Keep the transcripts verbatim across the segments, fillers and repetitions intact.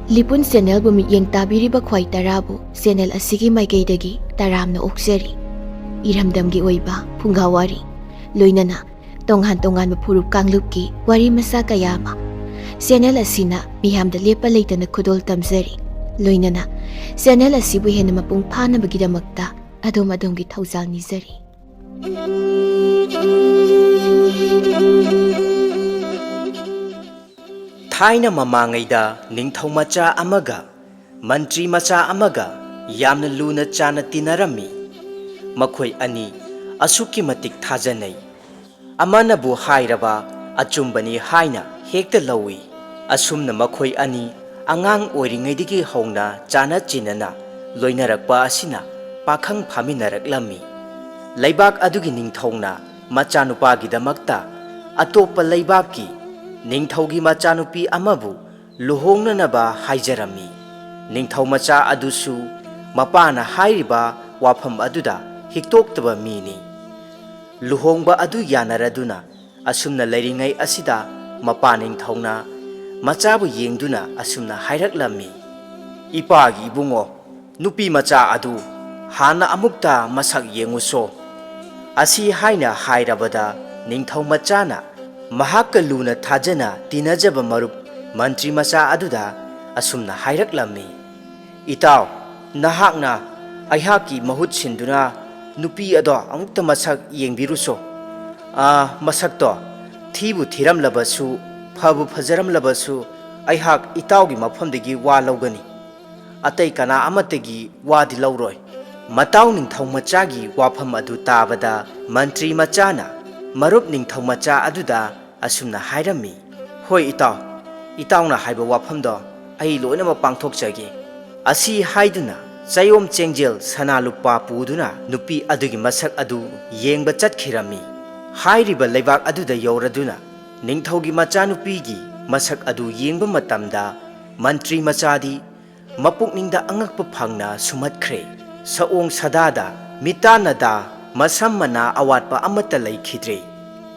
ꯂꯤꯄꯨꯟ ꯆꯦꯅꯦꯜꯕꯨ ꯃꯤꯠꯌꯦꯡ ꯇꯥꯕꯤꯔꯤꯕ ꯈ꯭ꯋꯥꯏ ꯇꯔꯥꯕꯨ ꯆꯦꯅꯦꯜ ꯑꯁꯤꯒꯤ ꯃꯥꯏꯀꯩꯗꯒꯤ ꯇꯔꯥꯝꯅ ꯑꯣꯛꯆꯔꯤ꯫ ꯏꯔꯝꯗꯝꯒꯤ ꯑꯣꯏꯕ ꯐꯨꯡꯒꯥ ꯋꯥꯔꯤ, ꯂꯣꯏꯅꯅ ꯇꯣꯉꯥꯟ ꯇꯣꯉꯥꯟꯕ ꯐꯨꯔꯨꯞ ꯀꯥꯡꯂꯨꯞꯀꯤ ꯋꯥꯔꯤ ꯃꯆꯥ ꯀꯌꯥ ꯑꯃ ꯆꯦꯅꯦꯜ ꯑꯁꯤꯅ ꯃꯤꯌꯥꯝꯗ ꯂꯦꯞꯄ ꯂꯩꯇꯅ ꯈꯨꯗꯣꯜ ꯇꯝꯖꯔꯤ꯫ ꯂꯣꯏꯅꯅ ꯆꯦꯅꯦꯜ ꯑꯁꯤꯕꯨ ꯍꯦꯟꯅ ꯃꯄꯨꯡ ꯐꯥꯅꯕꯒꯤꯗꯃꯛꯇ ꯑꯗꯣꯝ ꯑꯗꯣꯝꯒꯤ ꯊꯧꯖꯥꯜ ꯅꯤꯖꯔꯤ꯫ ꯊꯥꯏꯅ ꯃꯃꯥꯡꯉꯩꯗ ꯅꯤꯡꯊꯧ ꯃꯆꯥ ꯑꯃꯒ ꯃꯟꯇ꯭ꯔꯤ ꯃꯆꯥ ꯑꯃꯒ ꯌꯥꯝꯅ ꯂꯨꯅ ꯆꯥꯟꯅ ꯇꯤꯟꯅꯔꯝꯃꯤ꯫ ꯃꯈꯣꯏ ꯑꯅꯤ ꯑꯁꯨꯛꯀꯤ ꯃꯇꯤꯛ ꯊꯥꯖꯅꯩ꯫ ꯑꯃꯅꯕꯨ ꯍꯥꯏꯔꯕ ꯑꯆꯨꯝꯕꯅꯤ ꯍꯥꯏꯅ ꯍꯦꯛꯇ ꯂꯧꯏ꯫ ꯑꯁꯨꯝꯅ ꯃꯈꯣꯏ ꯑꯅꯤ ꯑꯉꯥꯡ ꯑꯣꯏꯔꯤꯉꯩꯗꯒꯤ ꯍꯧꯅ ꯆꯥꯟꯅ ꯆꯤꯟꯅꯅ ꯂꯣꯏꯅꯔꯛꯄ ꯑꯁꯤꯅ ꯄꯥꯈꯪ ꯐꯥꯃꯤꯟꯅꯔꯛꯂꯝꯃꯤ꯫ ꯂꯩꯕꯥꯛ ꯑꯗꯨꯒꯤ ꯅꯤꯡꯊꯧꯅ ꯃꯆꯥꯅꯨꯄꯥꯒꯤꯗꯃꯛꯇ ꯑꯇꯣꯞꯄ ꯂꯩꯕꯥꯛꯀꯤ ꯅꯤꯡꯊꯧꯒꯤ ꯃꯆꯥꯅꯨꯄꯤ ꯑꯃꯕꯨ ꯂꯨꯍꯣꯡꯅꯅꯕ ꯍꯥꯏꯖꯔꯝꯃꯤ꯫ ꯅꯤꯡꯊꯧ ꯃꯆꯥ ꯑꯗꯨꯁꯨ ꯃꯄꯥꯅ ꯍꯥꯏꯔꯤꯕ ꯋꯥꯐꯝ ꯑꯗꯨꯗ ꯍꯤꯛꯇꯣꯛꯇꯕ ꯃꯤꯅꯤ꯫ ꯂꯨꯍꯣꯡꯕ ꯑꯗꯨ ꯌꯥꯅꯔꯗꯨꯅ ꯑꯁꯨꯝꯅ ꯂꯩꯔꯤꯉꯩ ꯑꯁꯤꯗ ꯃꯄꯥ ꯅꯤꯡꯊꯧꯅ ꯃꯆꯥꯕꯨ ꯌꯦꯡꯗꯨꯅ ꯑꯁꯨꯝꯅ ꯍꯥꯏꯔꯛꯂꯝꯃꯤ, "ꯏꯄꯥꯒꯤ ꯏꯕꯨꯡꯉꯣ, ꯅꯨꯄꯤ ꯃꯆꯥ ꯑꯗꯨ ꯍꯥꯟꯅ ꯑꯃꯨꯛꯇ ꯃꯁꯛ ꯌꯦꯡꯉꯨꯁꯣ"꯫ ꯑꯁꯤ ꯍꯥꯏꯅ ꯍꯥꯏꯔꯕꯗ ꯅꯤꯡꯊꯧ ꯃꯆꯥꯅ ꯃꯍꯥꯛꯀ ꯂꯨꯅ ꯊꯥꯖꯅ ꯇꯤꯟꯅꯖꯕ ꯃꯔꯨꯞ ꯃꯟꯇ꯭ꯔꯤ ꯃꯆꯥ ꯑꯗꯨꯗ ꯑꯁꯨꯝꯅ ꯍꯥꯏꯔꯛꯂꯝꯃꯤ, "ꯏꯇꯥꯎ, ꯅꯍꯥꯛꯅ ꯑꯩꯍꯥꯛꯀꯤ ꯃꯍꯨꯠ ꯁꯤꯟꯗꯨꯅ ꯅꯨꯄꯤ ꯑꯗꯣ ꯑꯃꯨꯛꯇ ꯃꯁꯛ ꯌꯦꯡꯕꯤꯔꯨꯁꯣ꯫ ꯑꯥ, ꯃꯁꯛꯇꯣ ꯊꯤꯕꯨ ꯊꯤꯔꯝꯂꯕꯁꯨ, ꯐꯕꯨ ꯐꯖꯔꯝꯂꯕꯁꯨ, ꯑꯩꯍꯥꯛ ꯏꯇꯥꯎꯒꯤ ꯃꯐꯝꯗꯒꯤ ꯋꯥ ꯂꯧꯒꯅꯤ꯫ ꯑꯇꯩ ꯀꯅꯥ ꯑꯃꯠꯇꯒꯤ ꯋꯥꯗꯤ ꯂꯧꯔꯣꯏ"꯫ ꯃꯇꯥꯎ ꯅꯤꯡꯊꯧ ꯃꯆꯥꯒꯤ ꯋꯥꯐꯝ ꯑꯗꯨ ꯇꯥꯕꯗ ꯃꯟꯇ꯭ꯔꯤ ꯃꯆꯥꯅ ꯃꯔꯨꯞ ꯅꯤꯡꯊꯧ ꯃꯆꯥ ꯑꯗꯨꯗ ꯑꯁꯨꯝꯅ ꯍꯥꯏꯔꯝꯃꯤ, "ꯍꯣꯏ ꯏꯇꯥꯎ, ꯏꯇꯥꯎꯅ ꯍꯥꯏꯕ ꯋꯥꯐꯝꯗꯣ ꯑꯩ ꯂꯣꯏꯅꯃꯛ ꯄꯥꯡꯊꯣꯛꯆꯒꯦ"꯫ ꯑꯁꯤ ꯍꯥꯏꯗꯨꯅ ꯆꯌꯣꯝ ꯆꯦꯡꯖꯦꯜ ꯁꯅꯥ ꯂꯨꯄꯥ ꯄꯨꯗꯨꯅ ꯅꯨꯄꯤ ꯑꯗꯨꯒꯤ ꯃꯁꯛ ꯑꯗꯨ ꯌꯦꯡꯕ ꯆꯠꯈꯤꯔꯝꯃꯤ꯫ ꯍꯥꯏꯔꯤꯕ ꯂꯩꯕꯥꯛ ꯑꯗꯨꯗ ꯌꯧꯔꯗꯨꯅ ꯅꯤꯡꯊꯧꯒꯤ ꯃꯆꯥꯅꯨꯄꯤꯒꯤ ꯃꯁꯛ ꯑꯗꯨ ꯌꯦꯡꯕ ꯃꯇꯝꯗ ꯃꯟꯇ꯭ꯔꯤ ꯃꯆꯥꯗꯤ ꯃꯄꯨꯛꯅꯤꯡꯗ ꯑꯉꯛꯄ ꯐꯪꯅ ꯁꯨꯝꯍꯠꯈ꯭ꯔꯦ꯫ ꯁꯑꯣꯡ ꯁꯥꯗꯥꯗ, ꯃꯤꯇꯥꯟꯅꯗ, ꯃꯁꯝ ꯃꯅꯥ ꯑꯋꯥꯠꯄ ꯑꯃꯠꯇ ꯂꯩꯈꯤꯗ꯭ꯔꯦ꯫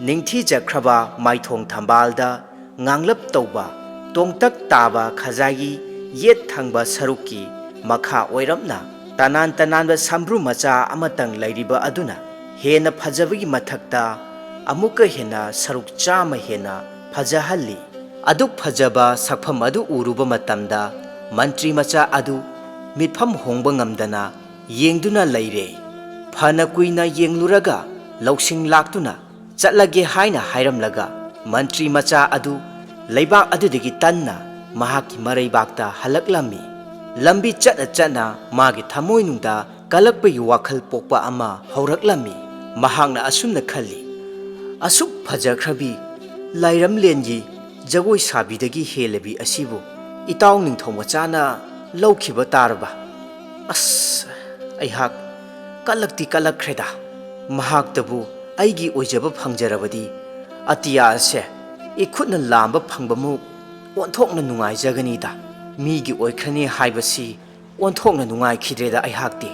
ꯅꯤꯡꯊꯤꯖꯈ꯭ꯔꯕ ꯃꯥꯏꯊꯣꯡ ꯊꯝꯕꯥꯜꯗ ꯉꯥꯡꯂꯞ ꯇꯧꯕ, ꯇꯣꯡꯇꯛ ꯇꯥꯕ ꯈꯖꯥꯏꯒꯤ ꯌꯦꯠ ꯊꯪꯕ ꯁꯔꯨꯛꯀꯤ ꯃꯈꯥ ꯑꯣꯏꯔꯞꯅ ꯇꯅꯥꯟ ꯇꯅꯥꯟꯕ ꯁꯝꯕ꯭ꯔꯨ ꯃꯆꯥ ꯑꯃꯇꯪ ꯂꯩꯔꯤꯕ ꯑꯗꯨꯅ ꯍꯦꯟꯅ ꯐꯖꯕꯒꯤ ꯃꯊꯛꯇ ꯑꯃꯨꯛꯀ ꯍꯦꯟꯅ ꯁꯔꯨꯛ ꯆꯥꯝꯃ ꯍꯦꯟꯅ ꯐꯖꯍꯜꯂꯤ꯫ ꯑꯗꯨꯛ ꯐꯖꯕ ꯁꯛꯐꯝ ꯑꯗꯨ ꯎꯔꯨꯕ ꯃꯇꯝꯗ ꯃꯟꯇ꯭ꯔꯤ ꯃꯆꯥ ꯑꯗꯨ ꯃꯤꯠꯐꯝ ꯍꯣꯡꯕ ꯉꯝꯗꯅ ꯌꯦꯡꯗꯨꯅ ꯂꯩꯔꯦ꯫ ꯐꯅ ꯀꯨꯏꯅ ꯌꯦꯡꯂꯨꯔꯒ ꯂꯧꯁꯤꯡ ꯂꯥꯛꯇꯨꯅ ꯆꯠꯂꯒꯦ ꯍꯥꯏꯅ ꯍꯥꯏꯔꯝꯂꯒ ꯃꯟꯇ꯭ꯔꯤ ꯃꯆꯥ ꯑꯗꯨ ꯂꯩꯕꯥꯛ ꯑꯗꯨꯗꯒꯤ ꯇꯟꯅ ꯃꯍꯥꯛꯀꯤ ꯃꯔꯩꯕꯥꯛꯇ ꯍꯜꯂꯛꯂꯝꯃꯤ꯫ ꯂꯝꯕꯤ ꯆꯠꯅ ꯆꯠꯅ ꯃꯥꯒꯤ ꯊꯃꯣꯏꯅꯨꯡꯗ ꯀꯜꯂꯛꯄꯒꯤ ꯋꯥꯈꯜ ꯄꯣꯛꯄ ꯑꯃ ꯍꯧꯔꯛꯂꯝꯃꯤ꯫ ꯃꯍꯥꯛꯅ ꯑꯁꯨꯝꯅ ꯈꯜꯂꯤ, "ꯑꯁꯨꯛ ꯐꯖꯈ꯭ꯔꯕꯤ ꯂꯥꯏꯔꯝꯂꯦꯟꯒꯤ ꯖꯒꯣꯏ ꯁꯥꯕꯤꯗꯒꯤ ꯍꯦꯜꯂꯕꯤ ꯑꯁꯤꯕꯨ ꯏꯇꯥꯎ ꯅꯤꯡꯊꯧ ꯃꯆꯥꯅ ꯂꯧꯈꯤꯕ ꯇꯥꯔꯕ? ꯑꯁ, ꯑꯩꯍꯥꯛ ꯀꯜꯂꯛꯇꯤ ꯀꯜꯂꯛꯈ꯭ꯔꯦꯗ꯫ ꯃꯍꯥꯛꯇꯕꯨ ꯑꯩꯒꯤ ꯑꯣꯏꯖꯕ ꯐꯪꯖꯔꯕꯗꯤ ꯑꯇꯤꯌꯥ ꯑꯁꯦ ꯏꯈꯨꯠꯅ ꯂꯥꯝꯕ ꯐꯪꯕꯃꯨꯛ ꯑꯣꯟꯊꯣꯛꯅ ꯅꯨꯡꯉꯥꯏꯖꯒꯅꯤꯗ꯫ ꯃꯤꯒꯤ ꯑꯣꯏꯈ꯭ꯔꯅꯤ ꯍꯥꯏꯕꯁꯤ ꯑꯣꯟꯊꯣꯛꯅ ꯅꯨꯡꯉꯥꯏꯈꯤꯗ꯭ꯔꯦꯗ ꯑꯩꯍꯥꯛꯇꯤ"꯫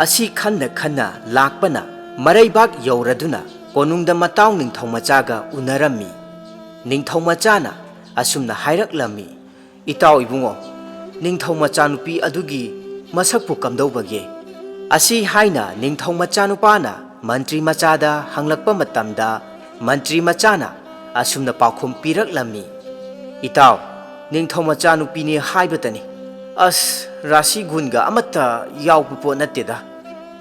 ꯑꯁꯤ ꯈꯟꯅ ꯈꯟꯅ ꯂꯥꯛꯄꯅ ꯃꯔꯩꯕꯥꯛ ꯌꯧꯔꯗꯨꯅ ꯀꯣꯅꯨꯡꯗ ꯃꯇꯥꯎ ꯅꯤꯡꯊꯧ ꯃꯆꯥꯒ ꯎꯅꯔꯝꯃꯤ꯫ ꯅꯤꯡꯊꯧ ꯃꯆꯥꯅ ꯑꯁꯨꯝꯅ ꯍꯥꯏꯔꯛꯂꯝꯃꯤ, "ꯏꯇꯥꯎ ꯏꯕꯨꯡꯉꯣ, ꯅꯤꯡꯊꯧ ꯃꯆꯥꯅꯨꯄꯤ ꯑꯗꯨꯒꯤ ꯃꯁꯛꯄꯨ ꯀꯝꯗꯧꯕꯒꯦ?" ꯑꯁꯤ ꯍꯥꯏꯅ ꯅꯤꯡꯊꯧ ꯃꯆꯥꯅꯨꯄꯥꯅ ꯃꯟꯇ꯭ꯔꯤ ꯃꯆꯥꯗ ꯍꯪꯂꯛꯄ ꯃꯇꯝꯗ ꯃꯟꯇ꯭ꯔꯤ ꯃꯆꯥꯅ ꯑꯁꯨꯝꯅ ꯄꯥꯎꯈꯨꯝ ꯄꯤꯔꯛꯂꯝꯃꯤ, "ꯏꯇꯥꯎ, ꯅꯤꯡꯊꯧ ꯃꯆꯥꯅꯨꯄꯤꯅꯤ ꯍꯥꯏꯕꯇꯅꯤ꯫ ꯑꯁ, ꯔꯥꯁꯤ ꯒꯨꯟꯒ ꯑꯃꯠꯇ ꯌꯥꯎꯕ ꯄꯣꯠ ꯅꯠꯇꯦꯗ꯫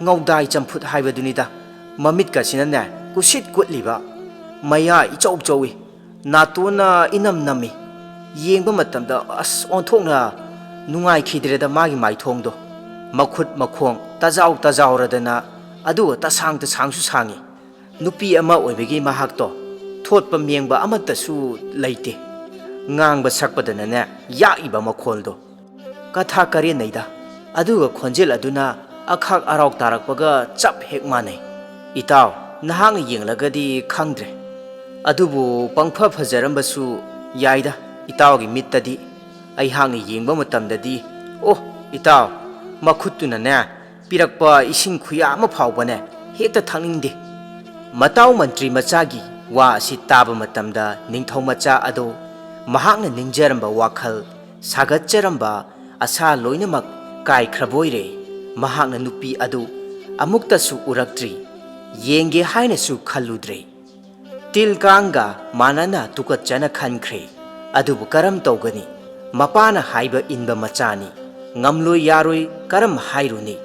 ꯉꯧꯗꯥꯏ ꯆꯝꯐꯨꯠ ꯍꯥꯏꯕꯗꯨꯅꯤꯗ꯫ ꯃꯃꯤꯠꯀꯁꯤꯅꯅꯦ ꯀꯨꯁꯤꯠ ꯀꯨꯠꯂꯤꯕ, ꯃꯌꯥ ꯏꯆꯧ ꯆꯧꯏ, ꯅꯥꯇꯣꯟꯅ ꯏꯅꯝ ꯅꯝꯃꯤ꯫ ꯌꯦꯡꯕ ꯃꯇꯝꯗ ꯑꯁ ꯑꯣꯟꯊꯣꯛꯅ ꯅꯨꯡꯉꯥꯏꯈꯤꯗ꯭ꯔꯦꯗ ꯃꯥꯒꯤ ꯃꯥꯏꯊꯣꯡꯗꯣ꯫ ꯃꯈꯨꯠ ꯃꯈꯣꯡ ꯇꯖꯥꯎ ꯇꯖꯥꯎꯔꯗꯅ ꯑꯗꯨꯒ ꯇꯁꯥꯡ ꯇꯁꯥꯡꯁꯨ ꯁꯥꯡꯉꯤ꯫ ꯅꯨꯄꯤ ꯑꯃ ꯑꯣꯏꯕꯒꯤ ꯃꯍꯥꯛꯇꯣ ꯊꯣꯠꯄ ꯃꯦꯡꯕ ꯑꯃꯠꯇꯁꯨ ꯂꯩꯇꯦ꯫ ꯉꯥꯡꯕ ꯁꯛꯄꯗꯅꯅꯦ ꯌꯥꯛꯏꯕ ꯃꯈꯣꯜꯗꯣ꯫ ꯀꯊꯥ ꯀꯔꯦꯟꯅꯩꯗ꯫ ꯑꯗꯨꯒ ꯈꯣꯟꯖꯦꯜ ꯑꯗꯨꯅ ꯑꯈꯥꯛ ꯑꯔꯥꯎ ꯇꯥꯔꯛꯄꯒ ꯆꯞ ꯍꯦꯛ ꯃꯥꯟꯅꯩ꯫ ꯏꯇꯥꯎ, ꯅꯍꯥꯛꯅ ꯌꯦꯡꯂꯒꯗꯤ ꯈꯪꯗ꯭ꯔꯦ꯫ ꯑꯗꯨꯕꯨ ꯄꯪꯐ ꯐꯖꯔꯝꯕꯁꯨ ꯌꯥꯏꯗ ꯏꯇꯥꯎꯒꯤ ꯃꯤꯠꯇꯗꯤ꯫ ꯑꯩꯍꯥꯛꯅ ꯌꯦꯡꯕ ꯃꯇꯝꯗꯗꯤ, ꯑꯣ, ꯏꯇꯥꯎ, ꯃꯈꯨꯠꯇꯨꯅꯅꯦ ꯄꯤꯔꯛꯄ ꯏꯁꯤꯡ ꯈꯨꯌꯥ ꯑꯃ ꯐꯥꯎꯕꯅꯦ ꯍꯦꯛꯇ ꯊꯛꯅꯤꯡꯗꯦ"꯫ ꯃꯇꯥꯎ ꯃꯟꯇ꯭ꯔꯤ ꯃꯆꯥꯒꯤ ꯋꯥ ꯑꯁꯤ ꯇꯥꯕ ꯃꯇꯝꯗ ꯅꯤꯡꯊꯧ ꯃꯆꯥ ꯑꯗꯣ ꯃꯍꯥꯛꯅ ꯅꯤꯡꯖꯔꯝꯕ ꯋꯥꯈꯜ ꯁꯥꯒꯠꯆꯔꯝꯕ ꯑꯁꯥ ꯂꯣꯏꯅꯃꯛ ꯀꯥꯏꯈ꯭ꯔꯕꯣꯏꯔꯦ꯫ ꯃꯍꯥꯛꯅ ꯅꯨꯄꯤ ꯑꯗꯨ ꯑꯃꯨꯛꯇꯁꯨ ꯎꯔꯛꯇ꯭ꯔꯤ, ꯌꯦꯡꯒꯦ ꯍꯥꯏꯅꯁꯨ ꯈꯜꯂꯨꯗ꯭ꯔꯦ꯫ ꯇꯤꯜ ꯀꯥꯡꯒ ꯃꯥꯟꯅꯅ ꯇꯨꯀꯠꯆꯅ ꯈꯟꯈ꯭ꯔꯦ꯫ ꯑꯗꯨꯕꯨ ꯀꯔꯝ ꯇꯧꯒꯅꯤ? ꯃꯄꯥꯅ ꯍꯥꯏꯕ ꯏꯟꯕ ꯃꯆꯥꯅꯤ꯫ ꯉꯝꯂꯣꯏ ꯌꯥꯔꯣꯏ ꯀꯔꯝ ꯍꯥꯏꯔꯨꯅꯤ?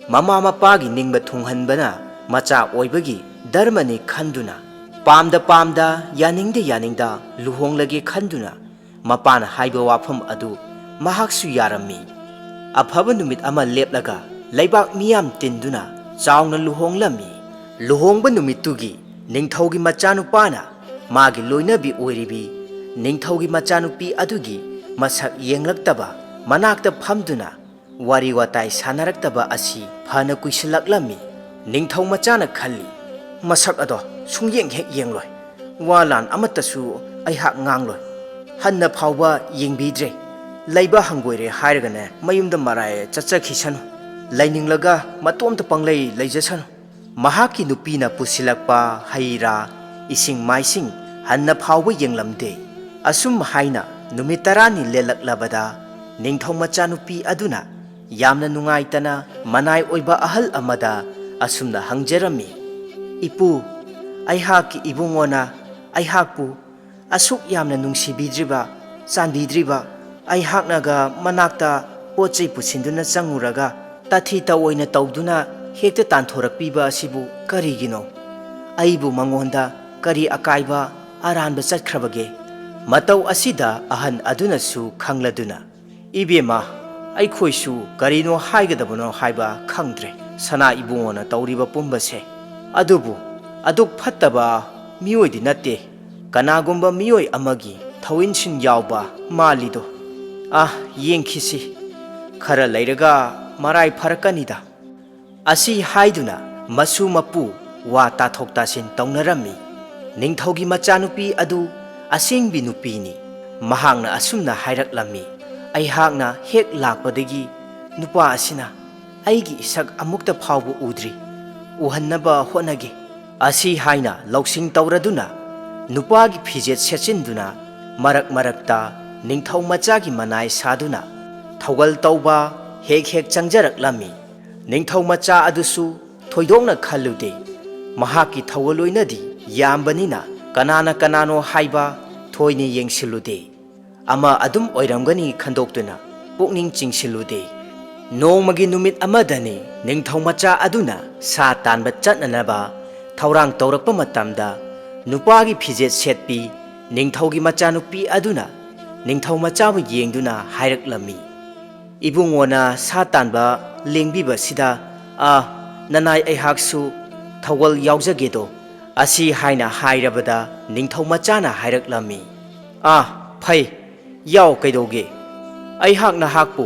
ꯃꯃꯥ ꯃꯄꯥꯒꯤ ꯅꯤꯡꯕ ꯊꯨꯡꯍꯟꯕꯅ ꯃꯆꯥ ꯑꯣꯏꯕꯒꯤ ꯙꯔꯃꯅꯤ ꯈꯟꯗꯨꯅ, ꯄꯥꯝꯗ ꯄꯥꯝꯗ, ꯌꯥꯅꯤꯡꯗ ꯌꯥꯅꯤꯡꯗ ꯂꯨꯍꯣꯡꯂꯒꯦ ꯈꯟꯗꯨꯅ ꯃꯄꯥꯅ ꯍꯥꯏꯕ ꯋꯥꯐꯝ ꯑꯗꯨ ꯃꯍꯥꯛꯁꯨ ꯌꯥꯔꯝꯃꯤ꯫ ꯑꯐꯕ ꯅꯨꯃꯤꯠ ꯑꯃ ꯂꯦꯞꯂꯒ ꯂꯩꯕꯥꯛ ꯃꯤꯌꯥꯝ ꯇꯤꯟꯗꯨꯅ ꯆꯥꯎꯅ ꯂꯨꯍꯣꯡꯂꯝꯃꯤ꯫ ꯂꯨꯍꯣꯡꯕ ꯅꯨꯃꯤꯠꯇꯨꯒꯤ ꯅꯤꯡꯊꯧꯒꯤ ꯃꯆꯥꯅꯨꯄꯥꯅ ꯃꯥꯒꯤ ꯂꯣꯏꯅꯕꯤ ꯑꯣꯏꯔꯤꯕꯤ ꯅꯤꯡꯊꯧꯒꯤ ꯃꯆꯥꯅꯨꯄꯤ ꯑꯗꯨꯒꯤ ꯃꯁꯛ ꯌꯦꯡꯂꯛꯇꯕ, ꯃꯅꯥꯛꯇ ꯐꯝꯗꯨꯅ ꯋꯥꯔꯤ ꯋꯥꯇꯥꯏ ꯁꯥꯟꯅꯔꯛꯇꯕ ꯑꯁꯤ ꯐꯅ ꯀꯨꯏꯁꯤꯜꯂꯛꯂꯝꯃꯤ꯫ ꯅꯤꯡꯊꯧ ꯃꯆꯥꯅ ꯈꯜꯂꯤ, "ꯃꯁꯛ ꯑꯗꯣ ꯁꯨꯡꯌꯦꯡ ꯍꯦꯛ ꯌꯦꯡꯂꯣꯏ꯫ ꯋꯥ ꯂꯥꯟ ꯑꯃꯠꯇꯁꯨ ꯑꯩꯍꯥꯛ ꯉꯥꯡꯂꯣꯏ꯫ ꯍꯟꯅ ꯐꯥꯎꯕ ꯌꯦꯡꯕꯤꯗ꯭ꯔꯦ꯫ ꯂꯩꯕ ꯍꯪꯒꯣꯏꯔꯦ ꯍꯥꯏꯔꯒꯅꯦ ꯃꯌꯨꯝꯗ ꯃꯔꯥꯏ ꯆꯠꯆꯈꯤꯁꯅꯨ꯫ ꯂꯩꯅꯤꯡꯂꯒ ꯃꯇꯣꯝꯇ ꯄꯪꯂꯩ ꯂꯩꯖꯁꯅꯨ꯫" ꯃꯍꯥꯛꯀꯤ ꯅꯨꯄꯤꯅ ꯄꯨꯁꯤꯜꯂꯛꯄ ꯍꯩ ꯔꯥ, ꯏꯁꯤꯡ ꯃꯥꯏꯁꯤꯡ ꯍꯟꯅ ꯐꯥꯎꯕ ꯌꯦꯡꯂꯝꯗꯦ꯫ ꯑꯁꯨꯝ ꯍꯥꯏꯅ ꯅꯨꯃꯤꯠ ꯇꯔꯥꯅꯤ ꯂꯦꯜꯂꯛꯂꯕꯗ ꯅꯤꯡꯊꯧ ꯃꯆꯥꯅꯨꯄꯤ ꯑꯗꯨꯅ ꯌꯥꯝꯅ ꯅꯨꯡꯉꯥꯏꯇꯅ ꯃꯅꯥꯏ ꯑꯣꯏꯕ ꯑꯍꯜ ꯑꯃꯗ ꯑꯁꯨꯝꯅ ꯍꯪꯖꯔꯝꯃꯤ, "ꯏꯄꯨ, ꯑꯩꯍꯥꯛꯀꯤ ꯏꯕꯨꯡꯉꯣꯅ ꯑꯩꯍꯥꯛꯄꯨ ꯑꯁꯨꯛ ꯌꯥꯝꯅ ꯅꯨꯡꯁꯤꯕꯤꯗ꯭ꯔꯤꯕ, ꯆꯥꯟꯕꯤꯗ꯭ꯔꯤꯕ, ꯑꯩꯍꯥꯛꯅꯒ ꯃꯅꯥꯛꯇ ꯄꯣꯠ ꯆꯩ ꯄꯨꯁꯤꯟꯗꯨꯅ ꯆꯪꯉꯨꯔꯒ ꯇꯥꯊꯤ ꯇꯑꯣꯏꯅ ꯇꯧꯗꯨꯅ ꯍꯦꯛꯇ ꯇꯥꯟꯊꯣꯔꯛꯄꯤꯕ ꯑꯁꯤꯕꯨ ꯀꯔꯤꯒꯤꯅꯣ? ꯑꯩꯕꯨ ꯃꯉꯣꯟꯗ ꯀꯔꯤ ꯑꯀꯥꯏꯕ ꯑꯔꯥꯟꯕ ꯆꯠꯈ꯭ꯔꯕꯒꯦ?" ꯃꯇꯧ ꯑꯁꯤꯗ ꯑꯍꯟ ꯑꯗꯨꯅꯁꯨ ꯈꯪꯂꯗꯨꯅ, "ꯏꯕꯦꯝꯃ, ꯑꯩꯈꯣꯏꯁꯨ ꯀꯔꯤꯅꯣ ꯍꯥꯏꯒꯗꯕꯅꯣ ꯍꯥꯏꯕ ꯈꯪꯗ꯭ꯔꯦ ꯁꯅꯥ ꯏꯕꯨꯡꯉꯣꯅ ꯇꯧꯔꯤꯕ ꯄꯨꯝꯕꯁꯦ꯫ ꯑꯗꯨꯕꯨ ꯑꯗꯨꯛ ꯐꯠꯇꯕ ꯃꯤꯑꯣꯏꯗꯤ ꯅꯠꯇꯦ, ꯀꯅꯥꯒꯨꯝꯕ ꯃꯤꯑꯣꯏ ꯑꯃꯒꯤ ꯊꯧꯏꯟꯁꯤꯟ ꯌꯥꯎꯕ ꯃꯥꯜꯂꯤꯗꯣ꯫ ꯑꯥ, ꯌꯦꯡꯈꯤꯁꯤ, ꯈꯔ ꯂꯩꯔꯒ ꯃꯔꯥꯏ ꯐꯔꯛꯀꯅꯤꯗ꯫" ꯑꯁꯤ ꯍꯥꯏꯗꯨꯅ ꯃꯁꯨ ꯃꯄꯨ ꯋꯥ ꯇꯥꯊꯣꯛ ꯇꯥꯁꯤꯟ ꯇꯧꯅꯔꯝꯃꯤ꯫ ꯅꯤꯡꯊꯧꯒꯤ ꯃꯆꯥꯅꯨꯄꯤ ꯑꯗꯨ ꯑꯁꯦꯡꯕꯤ ꯅꯨꯄꯤꯅꯤ꯫ ꯃꯍꯥꯛꯅ ꯑꯁꯨꯝꯅ ꯍꯥꯏꯔꯛꯂꯝꯃꯤ, "ꯑꯩꯍꯥꯛꯅ ꯍꯦꯛ ꯂꯥꯛꯄꯗꯒꯤ ꯅꯨꯄꯥ ꯑꯁꯤꯅ ꯑꯩꯒꯤ ꯏꯁꯛ ꯑꯃꯨꯛꯇ ꯐꯥꯎꯕ ꯎꯗ꯭ꯔꯤ꯫ ꯎꯍꯟꯅꯕ ꯍꯣꯠꯅꯒꯦ꯫" ꯑꯁꯤ ꯍꯥꯏꯅ ꯂꯧꯁꯤꯡ ꯇꯧꯔꯗꯨꯅ ꯅꯨꯄꯥꯒꯤ ꯐꯤꯖꯦꯠ ꯁꯦꯠꯆꯤꯟꯗꯨꯅ ꯃꯔꯛ ꯃꯔꯛꯇ ꯅꯤꯡꯊꯧ ꯃꯆꯥꯒꯤ ꯃꯅꯥꯏ ꯁꯥꯗꯨꯅ ꯊꯧꯒꯜ ꯇꯧꯕ ꯍꯦꯛ ꯍꯦꯛ ꯆꯪꯖꯔꯛꯂꯝꯃꯤ꯫ ꯅꯤꯡꯊꯧ ꯃꯆꯥ ꯑꯗꯨꯁꯨ ꯊꯣꯏꯗꯣꯛꯅ ꯈꯜꯂꯨꯗꯦ꯫ ꯃꯍꯥꯛꯀꯤ ꯊꯧꯒꯜꯂꯣꯏꯅꯗꯤ ꯌꯥꯝꯕꯅꯤꯅ ꯀꯅꯥꯅ ꯀꯅꯥꯅꯣ ꯍꯥꯏꯕ ꯊꯣꯏꯅ ꯌꯦꯡꯁꯤꯜꯂꯨꯗꯦ꯫ ꯑꯃ ꯑꯗꯨꯝ ꯑꯣꯏꯔꯝꯒꯅꯤ ꯈꯟꯗꯣꯛꯇꯨꯅ ꯄꯨꯛꯅꯤꯡ ꯆꯤꯡꯁꯤꯜꯂꯨꯗꯦ꯫ ꯅꯣꯡꯃꯒꯤ ꯅꯨꯃꯤꯠ ꯑꯃꯗꯅꯤ ꯅꯤꯡꯊꯧ ꯃꯆꯥ ꯑꯗꯨꯅ ꯁꯥ ꯇꯥꯟꯕ ꯆꯠꯅꯅꯕ ꯊꯧꯔꯥꯡ ꯇꯧꯔꯛꯄ ꯃꯇꯝꯗ, ꯅꯨꯄꯥꯒꯤ ꯐꯤꯖꯦꯠ ꯁꯦꯠꯄꯤ ꯅꯤꯡꯊꯧꯒꯤ ꯃꯆꯥꯅꯨꯄꯤ ꯑꯗꯨꯅ ꯅꯤꯡꯊꯧ ꯃꯆꯥꯕꯨ ꯌꯦꯡꯗꯨꯅ ꯍꯥꯏꯔꯛꯂꯝꯃꯤ, "ꯏꯕꯨꯡꯉꯣꯅ ꯁꯥ ꯇꯥꯟꯕ ꯂꯦꯡꯕꯤꯕꯁꯤꯗ, ꯑ, ꯅꯅꯥꯏ ꯑꯩꯍꯥꯛꯁꯨ ꯊꯧꯒꯜ ꯌꯥꯎꯖꯒꯦꯗꯣ?" ꯑꯁꯤ ꯍꯥꯏꯅ ꯍꯥꯏꯔꯕꯗ ꯅꯤꯡꯊꯧ ꯃꯆꯥꯅ ꯍꯥꯏꯔꯛꯂꯝꯃꯤ, "ꯑ, ꯐꯩ, ꯌꯥꯎ ꯀꯩꯗꯧꯒꯦ? ꯑꯩꯍꯥꯛ ꯅꯍꯥꯛꯄꯨ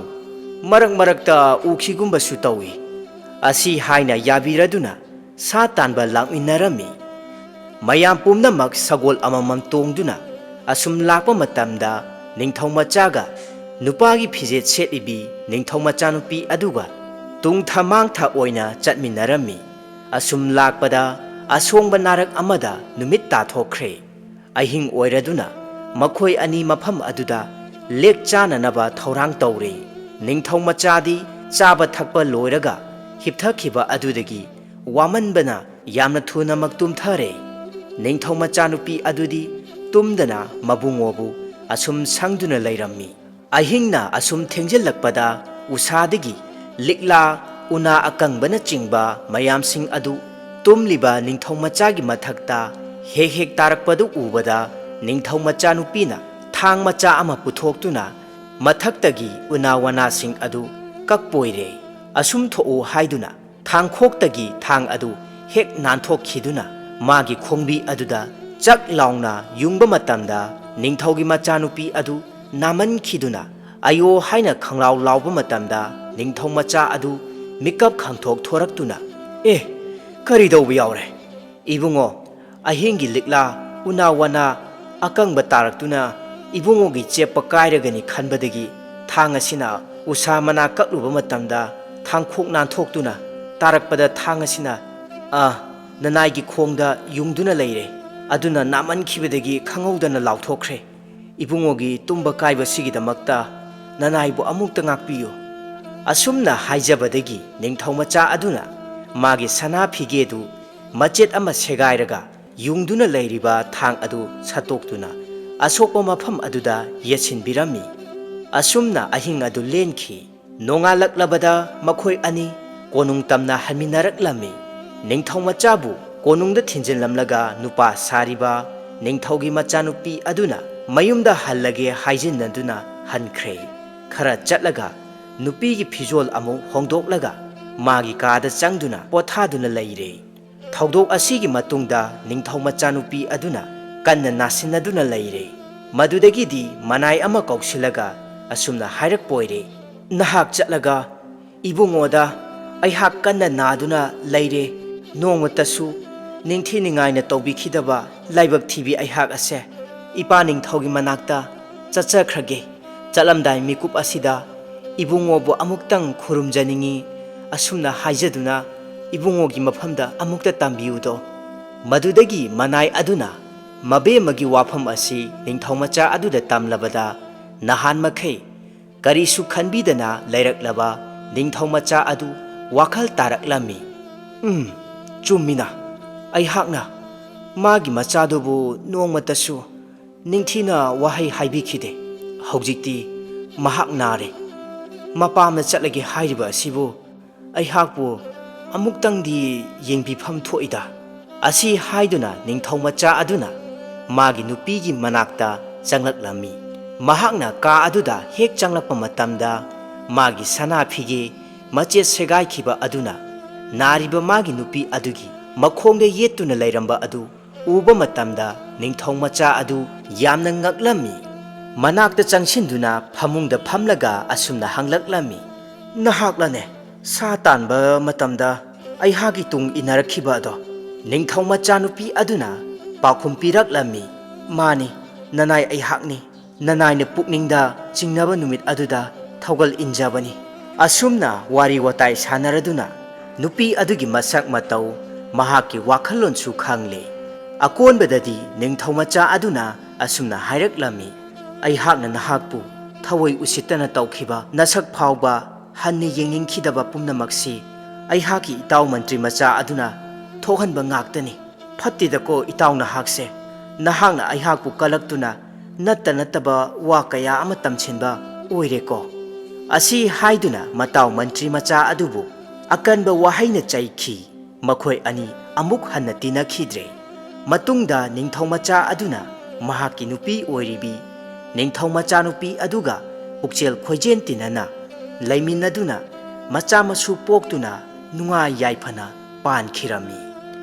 ꯃꯔꯛ ꯃꯔꯛꯇ ꯎꯈꯤꯒꯨꯝꯕꯁꯨ ꯇꯧꯏ꯫" ꯑꯁꯤ ꯍꯥꯏꯅ ꯌꯥꯕꯤꯔꯗꯨꯅ ꯁꯥ ꯇꯥꯟꯕ ꯂꯥꯛꯃꯤꯟꯅꯔꯝꯃꯤ꯫ ꯃꯌꯥꯝ ꯄꯨꯝꯅꯃꯛ ꯁꯒꯣꯜ ꯑꯃꯃꯝ ꯇꯣꯡꯗꯨꯅ ꯑꯁꯨꯝ ꯂꯥꯛꯄ ꯃꯇꯝꯗ, ꯅꯤꯡꯊꯧ ꯃꯆꯥꯒ ꯅꯨꯄꯥꯒꯤ ꯐꯤꯖꯦꯠ ꯁꯦꯠꯂꯤꯕꯤ ꯅꯤꯡꯊꯧ ꯃꯆꯥꯅꯨꯄꯤ ꯑꯗꯨꯒ ꯇꯨꯡꯊ ꯃꯥꯡꯊ ꯑꯣꯏꯅ ꯆꯠꯃꯤꯟꯅꯔꯝꯃꯤ꯫ ꯑꯁꯨꯝ ꯂꯥꯛꯄꯗ ꯑꯁꯣꯡꯕ ꯅꯥꯔꯛ ꯑꯃꯗ ꯅꯨꯃꯤꯠ ꯇꯥꯊꯣꯛꯈ꯭ꯔꯦ꯫ ꯑꯍꯤꯡ ꯑꯣꯏꯔꯗꯨꯅ ꯃꯈꯣꯏ ꯑꯅꯤ ꯃꯐꯝ ꯑꯗꯨꯗ ꯂꯦꯛ ꯆꯥꯅꯅꯕ ꯊꯧꯔꯥꯡ ꯇꯧꯔꯦ꯫ ꯅꯤꯡꯊꯧ ꯃꯆꯥꯗꯤ ꯆꯥꯕ ꯊꯛꯄ ꯂꯣꯏꯔꯒ ꯍꯤꯞꯊꯈꯤꯕ ꯑꯗꯨꯗꯒꯤ ꯋꯥꯃꯟꯕꯅ ꯌꯥꯝꯅ ꯊꯨꯅꯃꯛ ꯇꯨꯝꯊꯔꯦ꯫ ꯅꯤꯡꯊꯧ ꯃꯆꯥꯅꯨꯄꯤ ꯑꯗꯨꯗꯤ ꯇꯨꯝꯗꯅ ꯃꯕꯨꯡꯉꯣꯕꯨ ꯑꯁꯨꯝ ꯁꯪꯗꯨꯅ ꯂꯩꯔꯝꯃꯤ꯫ ꯑꯍꯤꯡꯅ ꯑꯁꯨꯝ ꯊꯦꯡꯖꯤꯜꯂꯛꯄꯗ ꯎꯁꯥꯗꯒꯤ ꯂꯤꯛꯂꯥ, ꯎꯅꯥ ꯑꯀꯪꯕꯅꯆꯤꯡꯕ ꯃꯌꯥꯝꯁꯤꯡ ꯑꯗꯨ ꯇꯨꯝꯂꯤꯕ ꯅꯤꯡꯊꯧ ꯃꯆꯥꯒꯤ ꯃꯊꯛꯇ ꯍꯦꯛ ꯍꯦꯛ ꯇꯥꯔꯛꯄꯗꯨ ꯎꯕꯗ, ꯅꯤꯡꯊꯧ ꯃꯆꯥꯅꯨꯄꯤꯅ ꯊꯥꯡ ꯃꯆꯥ ꯑꯃ ꯄꯨꯊꯣꯛꯇꯨꯅ ꯃꯊꯛꯇꯒꯤ ꯎꯅꯥ ꯋꯥꯅꯥꯁꯤꯡ ꯑꯗꯨ ꯀꯛꯄꯣꯏꯔꯦ꯫ ꯑꯁꯨꯝ ꯊꯣꯛꯎ ꯍꯥꯏꯗꯨꯅ ꯊꯥꯡꯈꯣꯛꯇꯒꯤ ꯊꯥꯡ ꯑꯗꯨ ꯍꯦꯛ ꯅꯥꯟꯊꯣꯛꯈꯤꯗꯨꯅ ꯃꯥꯒꯤ ꯈꯣꯡꯕꯤ ꯑꯗꯨꯗ ꯆꯛ ꯂꯥꯎꯅ ꯌꯨꯡꯕ ꯃꯇꯝꯗ, ꯅꯤꯡꯊꯧꯒꯤ ꯃꯆꯥꯅꯨꯄꯤ ꯑꯗꯨ ꯅꯥꯃꯟꯈꯤꯗꯨꯅ "ꯑꯌꯣ" ꯍꯥꯏꯅ ꯈꯪꯂꯥꯎ ꯂꯥꯎꯕ ꯃꯇꯝꯗ, ꯅꯤꯡꯊꯧ ꯃꯆꯥ ꯑꯗꯨ ꯃꯤꯀꯞ ꯈꯪꯊꯣꯛ ꯊꯣꯔꯛꯇꯨꯅ, "ꯑꯦ, ꯀꯔꯤ ꯇꯧꯕ ꯌꯥꯎꯔꯦ? ꯏꯕꯨꯡꯉꯣ, ꯑꯍꯤꯡꯒꯤ ꯂꯤꯛꯂꯥ, ꯎꯅꯥ ꯋꯥꯅꯥ ꯑꯀꯪꯕ ꯇꯥꯔꯛꯇꯨꯅ ꯏꯕꯨꯡꯉꯣꯒꯤ ꯆꯦꯞꯄ ꯀꯥꯏꯔꯒꯅꯤ ꯈꯟꯕꯗꯒꯤ ꯊꯥꯡ ꯑꯁꯤꯅ ꯎꯁꯥ ꯃꯅꯥ ꯀꯛꯂꯨꯕ ꯃꯇꯝꯗ ꯊꯥꯡꯈꯣꯛ ꯅꯥꯟꯊꯣꯛꯇꯨꯅ ꯇꯥꯔꯛꯄꯗ ꯊꯥꯡ ꯑꯁꯤꯅ, ꯑ, ꯅꯅꯥꯏꯒꯤ ꯈꯣꯡꯗ ꯌꯨꯡꯗꯨꯅ ꯂꯩꯔꯦ꯫ ꯑꯗꯨꯅ ꯅꯥꯃꯟꯈꯤꯕꯗꯒꯤ ꯈꯪꯍꯧꯗꯅ ꯂꯥꯎꯊꯣꯛꯈ꯭ꯔꯦ꯫" "ꯏꯕꯨꯡꯉꯣꯒꯤ ꯇꯨꯝꯕ ꯀꯥꯏꯕꯁꯤꯒꯤꯗꯃꯛꯇ ꯅꯅꯥꯏꯕꯨ ꯑꯃꯨꯛꯇ ꯉꯥꯛꯄꯤꯌꯨ"꯫ ꯑꯁꯨꯝꯅ ꯍꯥꯏꯖꯕꯗꯒꯤ ꯅꯤꯡꯊꯧ ꯃꯆꯥ ꯑꯗꯨꯅ ꯃꯥꯒꯤ ꯁꯅꯥ ꯐꯤꯒꯦꯗꯨ ꯃꯆꯦꯠ ꯑꯃ ꯁꯦꯒꯥꯏꯔꯒ ꯌꯨꯡꯗꯨꯅ ꯂꯩꯔꯤꯕ ꯊꯥꯡ ꯑꯗꯨ ꯁꯠꯇꯣꯛꯇꯨꯅ ꯑꯁꯣꯛꯄ ꯃꯐꯝ ꯑꯗꯨꯗ ꯌꯦꯠꯁꯤꯟꯕꯤꯔꯝꯃꯤ꯫ ꯑꯁꯨꯝꯅ ꯑꯍꯤꯡ ꯑꯗꯨ ꯂꯦꯟꯈꯤ꯫ ꯅꯣꯡꯉꯥꯜꯂꯛꯂꯕꯗ ꯃꯈꯣꯏ ꯑꯅꯤ ꯀꯣꯅꯨꯡ ꯇꯝꯅ ꯍꯟꯃꯤꯟꯅꯔꯛꯂꯝꯃꯤ꯫ ꯅꯤꯡꯊꯧ ꯃꯆꯥꯕꯨ ꯀꯣꯅꯨꯡꯗ ꯊꯤꯟꯖꯤꯜꯂꯝꯂꯒ ꯅꯨꯄꯥ ꯁꯥꯔꯤꯕ ꯅꯤꯡꯊꯧꯒꯤ ꯃꯆꯥꯅꯨꯄꯤ ꯑꯗꯨꯅ ꯃꯌꯨꯝꯗ ꯍꯜꯂꯒꯦ ꯍꯥꯏꯖꯤꯟꯅꯗꯨꯅ ꯍꯟꯈ꯭ꯔꯦ꯫ ꯈꯔ ꯆꯠꯂꯒ ꯅꯨꯄꯤꯒꯤ ꯐꯤꯖꯣꯜ ꯑꯃꯨꯛ ꯍꯣꯡꯗꯣꯛꯂꯒ ꯃꯥꯒꯤ ꯀꯥꯗ ꯆꯪꯗꯨꯅ ꯄꯣꯊꯥꯗꯨꯅ ꯂꯩꯔꯦ꯫ ꯊꯧꯗꯣꯛ ꯑꯁꯤꯒꯤ ꯃꯇꯨꯡꯗ ꯅꯤꯡꯊꯧ ꯃꯆꯥꯅꯨꯄꯤ ꯑꯗꯨꯅ ꯀꯟꯅ ꯅꯥꯁꯤꯟꯅꯗꯨꯅ ꯂꯩꯔꯦ꯫ ꯃꯗꯨꯗꯒꯤꯗꯤ ꯃꯅꯥꯏ ꯑꯃ ꯀꯧꯁꯤꯜꯂꯒ ꯑꯁꯨꯝꯅ ꯍꯥꯏꯔꯛꯄ ꯑꯣꯏꯔꯦ, "ꯅꯍꯥꯛ ꯆꯠꯂꯒ ꯏꯕꯨꯡꯉꯣꯗ, 'ꯑꯩꯍꯥꯛ ꯀꯟꯅ ꯅꯥꯗꯨꯅ ꯂꯩꯔꯦ, ꯅꯣꯡꯃꯇꯁꯨ ꯅꯤꯡꯊꯤ ꯅꯤꯡꯉꯥꯏꯅ ꯇꯧꯕꯤꯈꯤꯗꯕ ꯂꯥꯏꯕꯛ ꯊꯤꯕꯤ ꯑꯩꯍꯥꯛ ꯑꯁꯦ ꯏꯄꯥ ꯅꯤꯡꯊꯧꯒꯤ ꯃꯅꯥꯛꯇ ꯆꯠꯆꯈ꯭ꯔꯒꯦ꯫ ꯆꯠꯂꯝꯗꯥꯏ ꯃꯤꯀꯨꯞ ꯑꯁꯤꯗ ꯏꯕꯨꯡꯉꯣꯕꯨ ꯑꯃꯨꯛꯇꯪ ꯈꯨꯔꯨꯝꯖꯅꯤꯡꯏ꯫ ꯑꯁꯨꯝꯅ ꯍꯥꯏꯖꯗꯨꯅ ꯏꯕꯨꯡꯉꯣꯒꯤ ꯃꯐꯝꯗ ꯑꯃꯨꯛꯇ ꯇꯝꯕꯤꯌꯨꯗꯣ"꯫ ꯃꯗꯨꯗꯒꯤ ꯃꯅꯥꯏ ꯑꯗꯨꯅ ꯃꯕꯦꯝꯃꯒꯤ ꯋꯥꯐꯝ ꯑꯁꯤ ꯅꯤꯡꯊꯧ ꯃꯆꯥ ꯑꯗꯨꯗ ꯇꯝꯂꯕꯗ ꯅꯍꯥꯟ ꯃꯈꯩ ꯀꯔꯤꯁꯨ ꯈꯟꯕꯤꯗꯅ ꯂꯩꯔꯛꯂꯕ ꯅꯤꯡꯊꯧ ꯃꯆꯥ ꯑꯗꯨ ꯋꯥꯈꯜ ꯇꯥꯔꯛꯂꯝꯃꯤ꯫ "ꯎꯝ, ꯆꯨꯝꯃꯤꯅ꯫ ꯑꯩꯍꯥꯛꯅ ꯃꯥꯒꯤ ꯃꯆꯥꯗꯨꯕꯨ ꯅꯣꯡꯃꯇꯁꯨ ꯅꯤꯡꯊꯤꯅ ꯋꯥꯍꯩ ꯍꯥꯏꯕꯤꯈꯤꯗꯦ꯫ ꯍꯧꯖꯤꯛꯇꯤ ꯃꯍꯥꯛ ꯅꯥꯔꯦ꯫ ꯃꯄꯥꯝꯗ ꯆꯠꯂꯒꯦ ꯍꯥꯏꯔꯤꯕ ꯑꯁꯤꯕꯨ ꯑꯩꯍꯥꯛꯄꯨ ꯑꯃꯨꯛꯇꯪꯗꯤ ꯌꯦꯡꯕꯤꯐꯝ ꯊꯣꯛꯏꯗ"꯫ ꯑꯁꯤ ꯍꯥꯏꯗꯨꯅ ꯅꯤꯡꯊꯧ ꯃꯆꯥ ꯑꯗꯨꯅ ꯃꯥꯒꯤ ꯅꯨꯄꯤꯒꯤ ꯃꯅꯥꯛꯇ ꯆꯪꯂꯛꯂꯝꯃꯤ꯫ ꯃꯍꯥꯛꯅ ꯀꯥ ꯑꯗꯨꯗ ꯍꯦꯛ ꯆꯪꯂꯛꯄ ꯃꯇꯝꯗ ꯃꯥꯒꯤ ꯁꯅꯥ ꯐꯤꯒꯦ ꯃꯆꯦꯠ ꯁꯦꯒꯥꯏꯈꯤꯕ ꯑꯗꯨꯅ ꯅꯥꯔꯤꯕ ꯃꯥꯒꯤ ꯅꯨꯄꯤ ꯑꯗꯨꯒꯤ ꯃꯈꯣꯡꯗ ꯌꯦꯠꯇꯨꯅ ꯂꯩꯔꯝꯕ ꯑꯗꯨ ꯎꯕ ꯃꯇꯝꯗ ꯅꯤꯡꯊꯧ ꯃꯆꯥ ꯑꯗꯨ ꯌꯥꯝꯅ ꯉꯛꯂꯝꯃꯤ꯫ ꯃꯅꯥꯛꯇ ꯆꯪꯁꯤꯟꯗꯨꯅ ꯐꯃꯨꯡꯗ ꯐꯝꯂꯒ ꯑꯁꯨꯝꯅ ꯍꯪꯂꯛꯂꯝꯃꯤ, "ꯅꯍꯥꯛꯂꯅꯦ ꯁꯥ ꯇꯥꯟꯕ ꯃꯇꯝꯗ ꯑꯩꯍꯥꯛꯀꯤ ꯇꯨꯡ ꯏꯟꯅꯔꯛꯈꯤꯕ ꯑꯗꯣ?" ꯅꯤꯡꯊꯧ ꯃꯆꯥꯅꯨꯄꯤ ꯑꯗꯨꯅ ꯄꯥꯎꯈꯨꯝ ꯄꯤꯔꯛꯂꯝꯃꯤ, "ꯃꯥꯅꯤ, ꯅꯅꯥꯏ ꯑꯩꯍꯥꯛꯅꯤ꯫ ꯅꯅꯥꯏꯅ ꯄꯨꯛꯅꯤꯡꯗ ꯆꯤꯡꯅꯕ ꯅꯨꯃꯤꯠ ꯑꯗꯨꯗ ꯊꯧꯒꯜ ꯏꯟꯖꯕꯅꯤ"꯫ ꯑꯁꯨꯝꯅ ꯋꯥꯔꯤ ꯋꯥꯇꯥꯏ ꯁꯥꯟꯅꯔꯗꯨꯅ ꯅꯨꯄꯤ ꯑꯗꯨꯒꯤ ꯃꯁꯛ ꯃꯇꯧ, ꯃꯍꯥꯛꯀꯤ ꯋꯥꯈꯜꯂꯣꯟꯁꯨ ꯈꯪꯂꯦ꯫ ꯑꯀꯣꯟꯕꯗꯗꯤ ꯅꯤꯡꯊꯧ ꯃꯆꯥ ꯑꯗꯨꯅ ꯑꯁꯨꯝꯅ ꯍꯥꯏꯔꯛꯂꯝꯃꯤ, ꯑꯩꯍꯥꯛꯅ ꯅꯍꯥꯛꯄꯨ ꯊꯋꯥꯏ ꯎꯁꯤꯠꯇꯅ ꯇꯧꯈꯤꯕ, ꯅꯁꯛ ꯐꯥꯎꯕ ꯍꯟꯅ ꯌꯦꯡꯅꯤꯡꯈꯤꯗꯕ ꯄꯨꯝꯅꯃꯛꯁꯤ ꯑꯩꯍꯥꯛꯀꯤ ꯏꯇꯥꯎ ꯃꯟꯇ꯭ꯔꯤ ꯃꯆꯥ ꯑꯗꯨꯅ ꯊꯣꯛꯍꯟꯕ ꯉꯥꯛꯇꯅꯤ꯫ ꯐꯠꯇꯦꯗꯀꯣ ꯏꯇꯥꯎ ꯅꯍꯥꯛꯁꯦ꯫ ꯅꯍꯥꯛꯅ ꯑꯩꯍꯥꯛꯄꯨ ꯀꯂꯛꯇꯨꯅ ꯅꯠꯇ ꯅꯠꯇꯕ ꯋꯥ ꯀꯌꯥ ꯑꯃ ꯇꯝꯁꯤꯟꯕ ꯑꯣꯏꯔꯦꯀꯣ꯫ ꯑꯁꯤ ꯍꯥꯏꯗꯨꯅ ꯃꯇꯥꯎ ꯃꯟꯇ꯭ꯔꯤ ꯃꯆꯥ ꯑꯗꯨꯕꯨ ꯑꯀꯟꯕ ꯋꯥꯍꯩꯅ ꯆꯩꯈꯤ꯫ ꯃꯈꯣꯏ ꯑꯅꯤ ꯑꯃꯨꯛ ꯍꯟꯅ ꯇꯤꯟꯅꯈꯤꯗ꯭ꯔꯦ꯫ ꯃꯇꯨꯡꯗ ꯅꯤꯡꯊꯧ ꯃꯆꯥ ꯑꯗꯨꯅ ꯃꯍꯥꯛꯀꯤ ꯅꯨꯄꯤ ꯑꯣꯏꯔꯤꯕꯤ ꯅꯤꯡꯊꯧ ꯃꯆꯥꯅꯨꯄꯤ ꯑꯗꯨꯒ ꯄꯨꯛꯆꯦꯜ ꯈꯣꯏꯖꯦꯟ ꯇꯤꯟꯅꯅ ꯂꯩꯃꯤꯟꯅꯗꯨꯅ ꯃꯆꯥ ꯃꯁꯨ ꯄꯣꯛꯇꯨꯅ ꯅꯨꯡꯉꯥꯏ ꯌꯥꯏꯐꯅ ꯄꯥꯟꯈꯤꯔꯝꯃꯤ꯫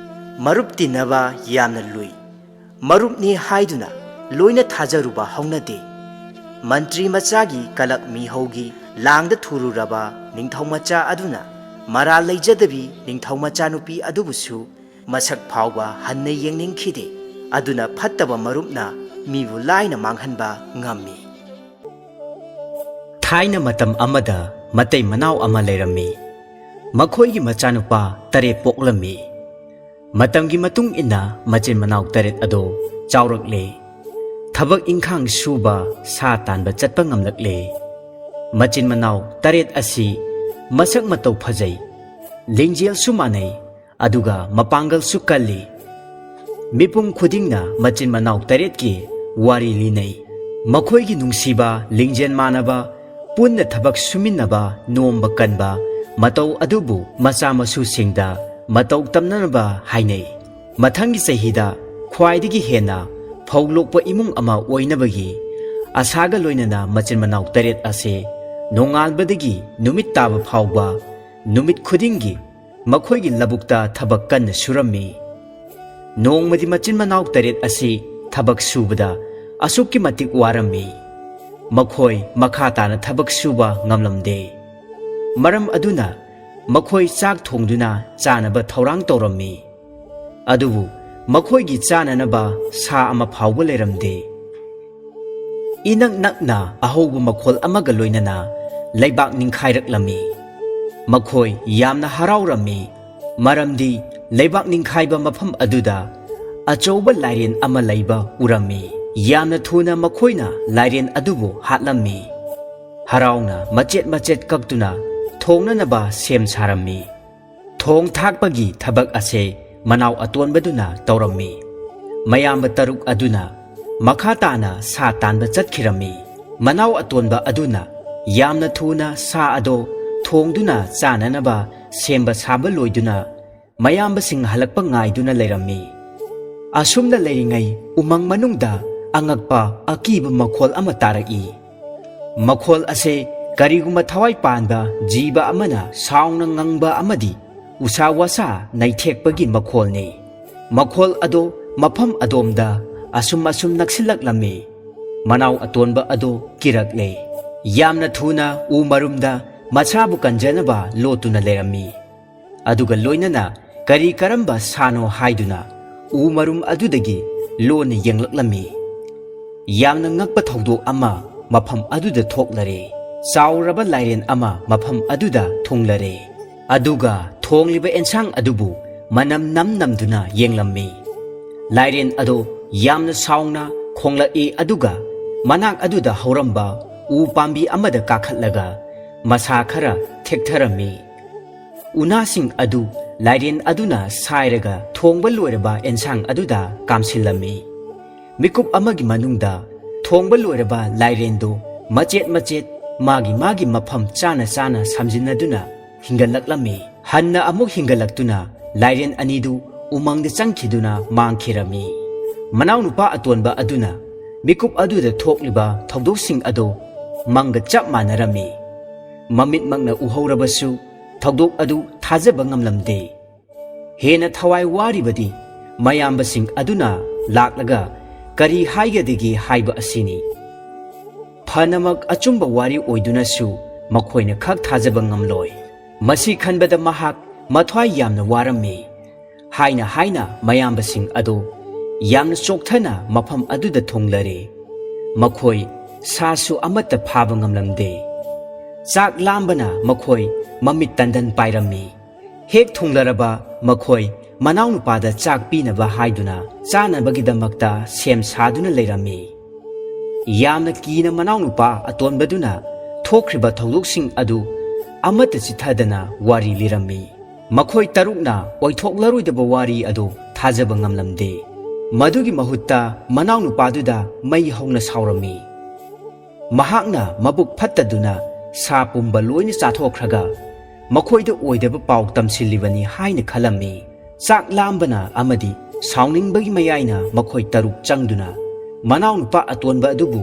ꯃꯔꯨꯞ ꯇꯤꯟꯅꯕ ꯌꯥꯝꯅ ꯂꯨꯏ꯫ ꯃꯔꯨꯞꯅꯤ ꯍꯥꯏꯗꯨꯅ ꯂꯣꯏꯅ ꯊꯥꯖꯔꯨꯕ ꯍꯧꯅꯗꯦ꯫ ꯃꯟꯇ꯭ꯔꯤ ꯃꯆꯥꯒꯤ ꯀꯂꯛ ꯃꯤꯍꯧꯒꯤ ꯂꯥꯡꯗ ꯊꯨꯔꯨꯔꯕ ꯅꯤꯡꯊꯧ ꯃꯆꯥ ꯑꯗꯨꯅ ꯃꯔꯥꯜ ꯂꯩꯖꯗꯕꯤ ꯅꯤꯡꯊꯧ ꯃꯆꯥꯅꯨꯄꯤ ꯑꯗꯨꯕꯨꯁꯨ ꯃꯁꯛ ꯐꯥꯎꯕ ꯍꯟꯅ ꯌꯦꯡꯅꯤꯡꯈꯤꯗꯦ꯫ ꯑꯗꯨꯅ ꯐꯠꯇꯕ ꯃꯔꯨꯞꯅ ꯃꯤꯕꯨ ꯂꯥꯏꯅ ꯃꯥꯡꯍꯟꯕ ꯉꯝꯃꯤ꯫ ꯊꯥꯏꯅ ꯃꯇꯝ ꯑꯃꯗ ꯃꯇꯩ ꯃꯅꯥꯎ ꯑꯃ ꯂꯩꯔꯝꯃꯤ꯫ ꯃꯈꯣꯏꯒꯤ ꯃꯆꯥꯅꯨꯄꯥ ꯇꯔꯦꯠ ꯄꯣꯛꯂꯝꯃꯤ꯫ ꯃꯇꯝꯒꯤ ꯃꯇꯨꯡ ꯏꯟꯅ ꯃꯆꯤꯟ ꯃꯅꯥꯎ ꯇꯔꯦꯠ ꯑꯗꯣ ꯆꯥꯎꯔꯛꯂꯦ꯫ ꯊꯕꯛ ꯏꯪꯈꯥꯡ ꯁꯨꯕ, ꯁꯥ ꯇꯥꯟꯕ ꯆꯠꯄ ꯉꯝꯂꯛꯂꯦ꯫ ꯃꯆꯤꯟ ꯃꯅꯥꯎ ꯇꯔꯦꯠ ꯑꯁꯤ ꯃꯁꯛ ꯃꯇꯧ ꯐꯖꯩ, ꯂꯤꯡꯖꯦꯜꯁꯨ ꯃꯥꯟꯅꯩ, ꯑꯗꯨꯒ ꯃꯄꯥꯡꯒꯜꯁꯨ ꯀꯜꯂꯤ꯫ ꯃꯤꯄꯨꯝ ꯈꯨꯗꯤꯡꯅ ꯃꯆꯤꯟ ꯃꯅꯥꯎ ꯇꯔꯦꯠꯀꯤ ꯋꯥꯔꯤ ꯂꯤꯅꯩ꯫ ꯃꯈꯣꯏꯒꯤ ꯅꯨꯡꯁꯤꯕ, ꯂꯤꯡꯖꯦꯜ ꯃꯥꯟꯅꯕ, ꯄꯨꯟꯅ ꯊꯕꯛ ꯁꯨꯃꯤꯟꯅꯕ, ꯅꯣꯝꯕ ꯀꯟꯕ ꯃꯇꯧ ꯑꯗꯨꯕꯨ ꯃꯆꯥ ꯃꯁꯨꯁꯤꯡꯗ ꯃꯇꯧ ꯇꯝꯅꯅꯕ ꯍꯥꯏꯅꯩ꯫ ꯃꯊꯪꯒꯤ ꯆꯍꯤꯗ ꯈ꯭ꯋꯥꯏꯗꯒꯤ ꯍꯦꯟꯅ ꯐꯧ ꯂꯣꯛꯄ ꯏꯃꯨꯡ ꯑꯃ ꯑꯣꯏꯅꯕꯒꯤ ꯑꯁꯥꯒ ꯂꯣꯏꯅꯅ ꯃꯆꯤꯟ ꯃꯅꯥꯎ ꯇꯔꯦꯠ ꯑꯁꯤ ꯅꯣꯡꯉꯥꯟꯕꯗꯒꯤ ꯅꯨꯃꯤꯠ ꯇꯥꯕ ꯐꯥꯎꯕ ꯅꯨꯃꯤꯠ ꯈꯨꯗꯤꯡꯒꯤ ꯃꯈꯣꯏꯒꯤ ꯂꯧꯕꯨꯛꯇ ꯊꯕꯛ ꯀꯟꯅ ꯁꯨꯔꯝꯃꯤ꯫ ꯅꯣꯡꯃꯗꯤ ꯃꯆꯤꯟ ꯃꯅꯥꯎ ꯇꯔꯦꯠ ꯑꯁꯤ ꯊꯕꯛ ꯁꯨꯕꯗ ꯑꯁꯨꯛꯀꯤ ꯃꯇꯤꯛ ꯋꯥꯔꯝꯃꯤ꯫ ꯃꯈꯣꯏ ꯃꯈꯥ ꯇꯥꯅ ꯊꯕꯛ ꯁꯨꯕ ꯉꯝꯂꯝꯗꯦ꯫ ꯃꯔꯝ ꯑꯗꯨꯅ ꯃꯈꯣꯏ ꯆꯥꯛ ꯊꯣꯡꯗꯨꯅ ꯆꯥꯅꯕ ꯊꯧꯔꯥꯡ ꯇꯧꯔꯝꯃꯤ꯫ ꯑꯗꯨꯕꯨ ꯃꯈꯣꯏꯒꯤ ꯆꯥꯅꯅꯕ ꯁꯥ ꯑꯃ ꯐꯥꯎꯕ ꯂꯩꯔꯝꯗꯦ꯫ ꯏꯅꯛ ꯅꯛꯅ ꯑꯍꯧꯕ ꯃꯈꯣꯜ ꯑꯃꯒ ꯂꯣꯏꯅꯅ ꯂꯩꯕꯥꯛ ꯅꯤꯡꯈꯥꯏꯔꯛꯂꯝꯃꯤ꯫ ꯃꯈꯣꯏ ꯌꯥꯝꯅ ꯍꯔꯥꯎꯔꯝꯃꯤ, ꯃꯔꯝꯗꯤ ꯂꯩꯕꯥꯛ ꯅꯤꯡꯈꯥꯏꯕ ꯃꯐꯝ ꯑꯗꯨꯗ ꯑꯆꯧꯕ ꯂꯥꯏꯔꯦꯟ ꯑꯃ ꯂꯩꯕ ꯎꯔꯝꯃꯤ꯫ ꯌꯥꯝꯅ ꯊꯨꯅ ꯃꯈꯣꯏꯅ ꯂꯥꯏꯔꯦꯟ ꯑꯗꯨꯕꯨ ꯍꯥꯠꯂꯝꯃꯤ꯫ ꯍꯔꯥꯎꯅ ꯃꯆꯦꯠ ꯃꯆꯦꯠ ꯀꯛꯇꯨꯅ ꯊꯣꯡꯅꯅꯕ ꯁꯦꯝ ꯁꯥꯔꯝꯃꯤ꯫ ꯊꯣꯡ ꯊꯥꯛꯄꯒꯤ ꯊꯕꯛ ꯑꯁꯦ ꯃꯅꯥꯎ ꯑꯇꯣꯟꯕꯗꯨꯅ ꯇꯧꯔꯝꯃꯤ꯫ ꯃꯌꯥꯝꯕ ꯇꯔꯨꯛ ꯑꯗꯨꯅ ꯃꯈꯥ ꯇꯥꯅ ꯁꯥ ꯇꯥꯟꯕ ꯆꯠꯈꯤꯔꯝꯃꯤ꯫ ꯃꯅꯥꯎ ꯑꯇꯣꯟꯕ ꯑꯗꯨꯅ ꯌꯥꯝꯅ ꯊꯨꯅ ꯁꯥ ꯑꯗꯣ ꯊꯣꯡꯗꯨꯅ ꯆꯥꯅꯅꯕ ꯁꯦꯝꯕ ꯁꯥꯕ ꯂꯣꯏꯗꯨꯅ ꯃꯌꯥꯝꯕꯁꯤꯡ ꯍꯜꯂꯛꯄ ꯉꯥꯏꯗꯨꯅ ꯂꯩꯔꯝꯃꯤ꯫ ꯑꯁꯨꯝꯅ ꯂꯩꯔꯤꯉꯩ ꯎꯃꯪ ꯃꯅꯨꯡꯗ ꯑꯉꯛꯄ ꯑꯀꯤꯕ ꯃꯈꯣꯜ ꯑꯃ ꯇꯥꯔꯛꯏ꯫ ꯃꯈꯣꯜ ꯑꯁꯦ ꯀꯔꯤꯒꯨꯝꯕ ꯊꯋꯥꯏ ꯄꯥꯟꯕ ꯖꯤꯕ ꯑꯃꯅ ꯁꯥꯎꯅ ꯉꯪꯕ ꯑꯃꯗꯤ ꯎꯁꯥ ꯋꯥꯁꯥ ꯅꯩꯊꯦꯛꯄꯒꯤ ꯃꯈꯣꯜꯅꯤ꯫ ꯃꯈꯣꯜ ꯑꯗꯣ ꯃꯐꯝ ꯑꯗꯣꯝꯗ ꯑꯁꯨꯝ ꯑꯁꯨꯝ ꯅꯛꯁꯤꯜꯂꯛꯂꯝꯃꯤ꯫ ꯃꯅꯥꯎ ꯑꯇꯣꯟꯕ ꯑꯗꯣ ꯀꯤꯔꯛꯂꯦ꯫ ꯌꯥꯝꯅ ꯊꯨꯅ ꯎ ꯃꯔꯨꯝꯗ ꯃꯁꯥꯕꯨ ꯀꯟꯖꯅꯕ ꯂꯣꯠꯇꯨꯅ ꯂꯩꯔꯝꯃꯤ꯫ ꯑꯗꯨꯒ ꯂꯣꯏꯅꯅ ꯀꯔꯤ ꯀꯔꯝꯕ ꯁꯥꯅꯣ ꯍꯥꯏꯗꯨꯅ ꯎ ꯃꯔꯨꯝ ꯑꯗꯨꯗꯒꯤ ꯂꯣꯟꯅ ꯌꯦꯡꯂꯛꯂꯝꯃꯤ꯫ ꯌꯥꯝꯅ ꯉꯛꯄ ꯊꯧꯗꯣꯛ ꯑꯃ ꯃꯐꯝ ꯑꯗꯨꯗ ꯊꯣꯛꯂꯔꯦ꯫ ꯆꯥꯎꯔꯕ ꯂꯥꯏꯔꯦꯟ ꯑꯃ ꯃꯐꯝ ꯑꯗꯨꯗ ꯊꯨꯡꯂꯔꯦ꯫ ꯑꯗꯨꯒ ꯊꯣꯡꯂꯤꯕ ꯑꯦꯟꯁꯥꯡ ꯑꯗꯨꯕꯨ ꯃꯅꯝ ꯅꯝ ꯅꯝꯗꯨꯅ ꯌꯦꯡꯂꯝꯃꯤ꯫ ꯂꯥꯏꯔꯦꯟ ꯑꯗꯣ ꯌꯥꯝꯅ ꯁꯥꯎꯅ ꯈꯣꯡꯂꯛꯏ, ꯑꯗꯨꯒ ꯃꯅꯥꯛ ꯑꯗꯨꯗ ꯍꯧꯔꯝꯕ ꯎ ꯄꯥꯝꯕꯤ ꯑꯃꯗ ꯀꯥꯈꯠꯂꯒ ꯃꯁꯥ ꯈꯔ ꯊꯦꯛꯊꯔꯝꯃꯤ꯫ ꯎꯅꯥꯁꯤꯡ ꯑꯗꯨ ꯂꯥꯏꯔꯦꯟ ꯑꯗꯨꯅ ꯁꯥꯏꯔꯒ ꯊꯣꯡꯕ ꯂꯣꯏꯔꯕ ꯑꯦꯟꯁꯥꯡ ꯑꯗꯨꯗ ꯀꯥꯝꯁꯤꯜꯂꯝꯃꯤ꯫ ꯃꯤꯀꯨꯞ ꯑꯃꯒꯤ ꯃꯅꯨꯡꯗ ꯊꯣꯡꯕ ꯂꯣꯏꯔꯕ ꯂꯥꯏꯔꯦꯟꯗꯨ ꯃꯆꯦꯠ ꯃꯆꯦꯠ ꯃꯥꯒꯤ ꯃꯥꯒꯤ ꯃꯐꯝ ꯆꯥꯅ ꯆꯥꯅ ꯁꯝꯖꯤꯟꯅꯗꯨꯅ ꯍꯤꯡꯒꯠꯂꯛꯂꯝꯃꯤ꯫ ꯍꯟꯅ ꯑꯃꯨꯛ ꯍꯤꯡꯒꯠꯂꯛꯇꯨꯅ ꯂꯥꯏꯔꯦꯟ ꯑꯅꯤꯗꯨ ꯎꯃꯪꯗ ꯆꯪꯈꯤꯗꯨꯅ ꯃꯥꯡꯈꯤꯔꯝꯃꯤ꯫ ꯃꯅꯥꯎꯅꯨꯄꯥ ꯑꯇꯣꯟꯕ ꯑꯗꯨꯅ ꯃꯤꯀꯨꯞ ꯑꯗꯨꯗ ꯊꯣꯛꯂꯤꯕ ꯊꯧꯗꯣꯛꯁꯤꯡ ꯑꯗꯨ ꯃꯪꯒ ꯆꯞ ꯃꯥꯟꯅꯔꯝꯃꯤ꯫ ꯃꯃꯤꯠꯃꯛꯅ ꯎꯍꯧꯔꯕꯁꯨ ꯊꯧꯗꯣꯛ ꯑꯗꯨ ꯊꯥꯖꯕ ꯉꯝꯂꯝꯗꯦ꯫ ꯍꯦꯟꯅ ꯊꯋꯥꯏ ꯋꯥꯔꯤꯕꯗꯤ ꯃꯌꯥꯝꯕꯁꯤꯡ ꯑꯗꯨꯅ ꯂꯥꯛꯂꯒ ꯀꯔꯤ ꯍꯥꯏꯒꯗꯒꯦ ꯍꯥꯏꯕ ꯑꯁꯤꯅꯤ꯫ ꯐꯅꯃꯛ ꯑꯆꯨꯝꯕ ꯋꯥꯔꯤ ꯑꯣꯏꯗꯨꯅꯁꯨ ꯃꯈꯣꯏꯅ ꯈꯛ ꯊꯥꯖꯕ ꯉꯝꯂꯣꯏ꯫ ꯃꯁꯤ ꯈꯟꯕꯗ ꯃꯍꯥꯛ ꯃꯊ꯭ꯋꯥꯏ ꯌꯥꯝꯅ ꯋꯥꯔꯝꯃꯤ꯫ ꯍꯥꯏꯅ ꯍꯥꯏꯅ ꯃꯌꯥꯝꯕꯁꯤꯡ ꯑꯗꯨ ꯌꯥꯝꯅ ꯆꯣꯛꯊꯅ ꯃꯐꯝ ꯑꯗꯨꯗ ꯊꯨꯡꯂꯔꯦ꯫ ꯃꯈꯣꯏ ꯁꯥꯁꯨ ꯑꯃꯠꯇ ꯐꯥꯕ ꯉꯝꯂꯝꯗꯦ꯫ ꯆꯥꯛ ꯂꯥꯝꯕꯅ ꯃꯈꯣꯏ ꯃꯃꯤꯠ ꯇꯟꯗꯟ ꯄꯥꯏꯔꯝꯃꯤ꯫ ꯍꯦꯛ ꯊꯨꯡꯂꯔꯕ ꯃꯈꯣꯏ ꯃꯅꯥꯎꯅꯨꯄꯥꯗ ꯆꯥꯛ ꯄꯤꯅꯕ ꯍꯥꯏꯗꯨꯅ ꯆꯥꯅꯕꯒꯤꯗꯃꯛꯇ ꯁꯦꯝ ꯁꯥꯗꯨꯅ ꯂꯩꯔꯝꯃꯤ꯫ ꯌꯥꯝꯅ ꯀꯤꯅ ꯃꯅꯥꯎꯅꯨꯄꯥ ꯑꯇꯣꯟꯕꯗꯨꯅ ꯊꯣꯛꯈ꯭ꯔꯤꯕ ꯊꯧꯗꯣꯛꯁꯤꯡ ꯑꯗꯨ ꯑꯃꯠꯇ ꯆꯤꯊꯗꯅ ꯋꯥꯔꯤ ꯂꯤꯔꯝꯃꯤ꯫ ꯃꯈꯣꯏ ꯇꯔꯨꯛꯅ ꯑꯣꯏꯊꯣꯛꯂꯔꯣꯏꯗꯕ ꯋꯥꯔꯤ ꯑꯗꯨ ꯊꯥꯖꯕ ꯉꯝꯂꯝꯗꯦ꯫ ꯃꯗꯨꯒꯤ ꯃꯍꯨꯠꯇ ꯃꯅꯥꯎꯅꯨꯄꯥꯗꯨꯗ ꯃꯩ ꯍꯧꯅ ꯁꯥꯎꯔꯝꯃꯤ꯫ ꯃꯍꯥꯛꯅ ꯃꯕꯨꯛ ꯐꯠꯇꯗꯨꯅ ꯁꯥ ꯄꯨꯝꯕ ꯂꯣꯏꯅ ꯆꯥꯊꯣꯛꯈ꯭ꯔꯒ ꯃꯈꯣꯏꯗ ꯑꯣꯏꯗꯕ ꯄꯥꯎ ꯇꯝꯁꯤꯜꯂꯤꯕꯅꯤ ꯍꯥꯏꯅ ꯈꯜꯂꯝꯃꯤ꯫ ꯆꯥꯛ ꯂꯥꯝꯕꯅ ꯑꯃꯗꯤ ꯁꯥꯎꯅꯤꯡꯕꯒꯤ ꯃꯌꯥꯏꯅ ꯃꯈꯣꯏ ꯇꯔꯨꯛ ꯆꯪꯗꯨꯅ ꯃꯅꯥꯎꯅꯨꯄꯥ ꯑꯇꯣꯟꯕ ꯑꯗꯨꯕꯨ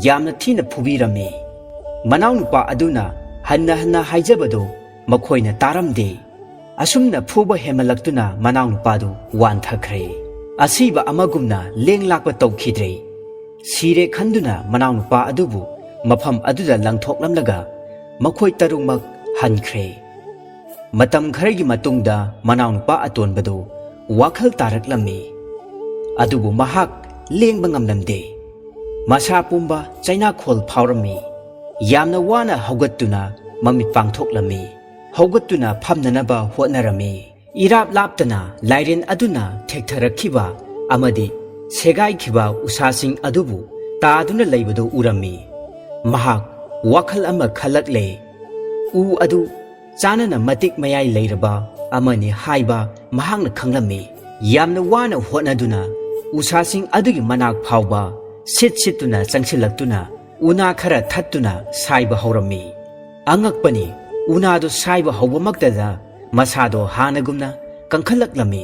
ꯌꯥꯝꯅ ꯊꯤꯅ ꯐꯨꯕꯤꯔꯝꯃꯤ꯫ ꯃꯅꯥꯎꯅꯨꯄꯥ ꯑꯗꯨꯅ ꯍꯟꯅ ꯍꯟꯅ ꯍꯥꯏꯖꯕꯗꯨ ꯃꯈꯣꯏꯅ ꯇꯥꯔꯝꯗꯦ꯫ ꯑꯁꯨꯝꯅ ꯐꯨꯕ ꯍꯦꯟꯃꯜꯂꯛꯇꯨꯅ ꯃꯅꯥꯎꯅꯨꯄꯥꯗꯨ ꯋꯥꯟꯊꯈ꯭ꯔꯦ꯫ ꯑꯁꯤꯕ ꯑꯃꯒꯨꯝꯅ ꯂꯦꯡ ꯂꯥꯛꯄ ꯇꯧꯈꯤꯗ꯭ꯔꯦ꯫ ꯁꯤꯔꯦ ꯈꯟꯗꯨꯅ ꯃꯅꯥꯎꯅꯨꯄꯥ ꯑꯗꯨꯕꯨ ꯃꯐꯝ ꯑꯗꯨꯗ ꯂꯪꯊꯣꯛꯂꯝꯂꯒ ꯃꯈꯣꯏ ꯇꯔꯨꯛꯃꯛ ꯍꯟꯈ꯭ꯔꯦ꯫ ꯃꯇꯝ ꯈꯔꯒꯤ ꯃꯇꯨꯡꯗ ꯃꯅꯥꯎꯅꯨꯄꯥ ꯑꯇꯣꯟꯕꯗꯨ ꯋꯥꯈꯜ ꯇꯥꯔꯛꯂꯝꯃꯤ꯫ ꯑꯗꯨꯕꯨ ꯃꯍꯥꯛ ꯂꯦꯡꯕ ꯉꯝꯂꯝꯗꯦ꯫ ꯃꯁꯥ ꯄꯨꯝꯕ ꯆꯩꯅꯥꯈꯣꯜ ꯐꯥꯎꯔꯝꯃꯤ꯫ ꯌꯥꯝꯅ ꯋꯥꯅ ꯍꯧꯒꯠꯇꯨꯅ ꯃꯃꯤꯠ ꯄꯥꯡꯊꯣꯛꯂꯝꯃꯤ꯫ ꯍꯧꯒꯠꯇꯨꯅ ꯐꯝꯅꯅꯕ ꯍꯣꯠꯅꯔꯝꯃꯤ꯫ ꯏꯔꯥꯞ ꯂꯥꯞꯇꯅ ꯂꯥꯏꯔꯦꯟ ꯑꯗꯨꯅ ꯊꯦꯛꯊꯔꯛꯈꯤꯕ ꯑꯃꯗꯤ ꯁꯦꯒꯥꯏꯈꯤꯕ ꯎꯁꯥꯁꯤꯡ ꯑꯗꯨꯕꯨ ꯇꯥꯗꯨꯅ ꯂꯩꯕꯗꯨ ꯎꯔꯝꯃꯤ꯫ ꯃꯍꯥꯛ ꯋꯥꯈꯜ ꯑꯃ ꯈꯜꯂꯛꯂꯦ꯫ ꯎ ꯑꯗꯨ ꯆꯥꯅꯅ ꯃꯇꯤꯛ ꯃꯌꯥꯏ ꯂꯩꯔꯕ ꯑꯃꯅꯤ ꯍꯥꯏꯕ ꯃꯍꯥꯛꯅ ꯈꯪꯂꯝꯃꯤ꯫ ꯌꯥꯝꯅ ꯋꯥꯅ ꯍꯣꯠꯅꯗꯨꯅ ꯎꯁꯥꯁꯤꯡ ꯑꯗꯨꯒꯤ ꯃꯅꯥꯛ ꯐꯥꯎꯕ ꯁꯤꯠ ꯁꯤꯠꯇꯨꯅ ꯆꯪꯁꯤꯜꯂꯛꯇꯨꯅ ꯎꯅꯥ ꯈꯔ ꯊꯠꯇꯨꯅ ꯁꯥꯏꯕ ꯍꯧꯔꯝꯃꯤ꯫ ꯑꯉꯛꯄꯅꯤ, ꯎꯅꯥꯗꯨ ꯁꯥꯏꯕ ꯍꯧꯕꯃꯛꯇꯗ ꯃꯁꯥꯗꯣ ꯍꯥꯟꯅꯒꯨꯝꯅ ꯀꯟꯈꯠꯂꯛꯂꯝꯃꯤ꯫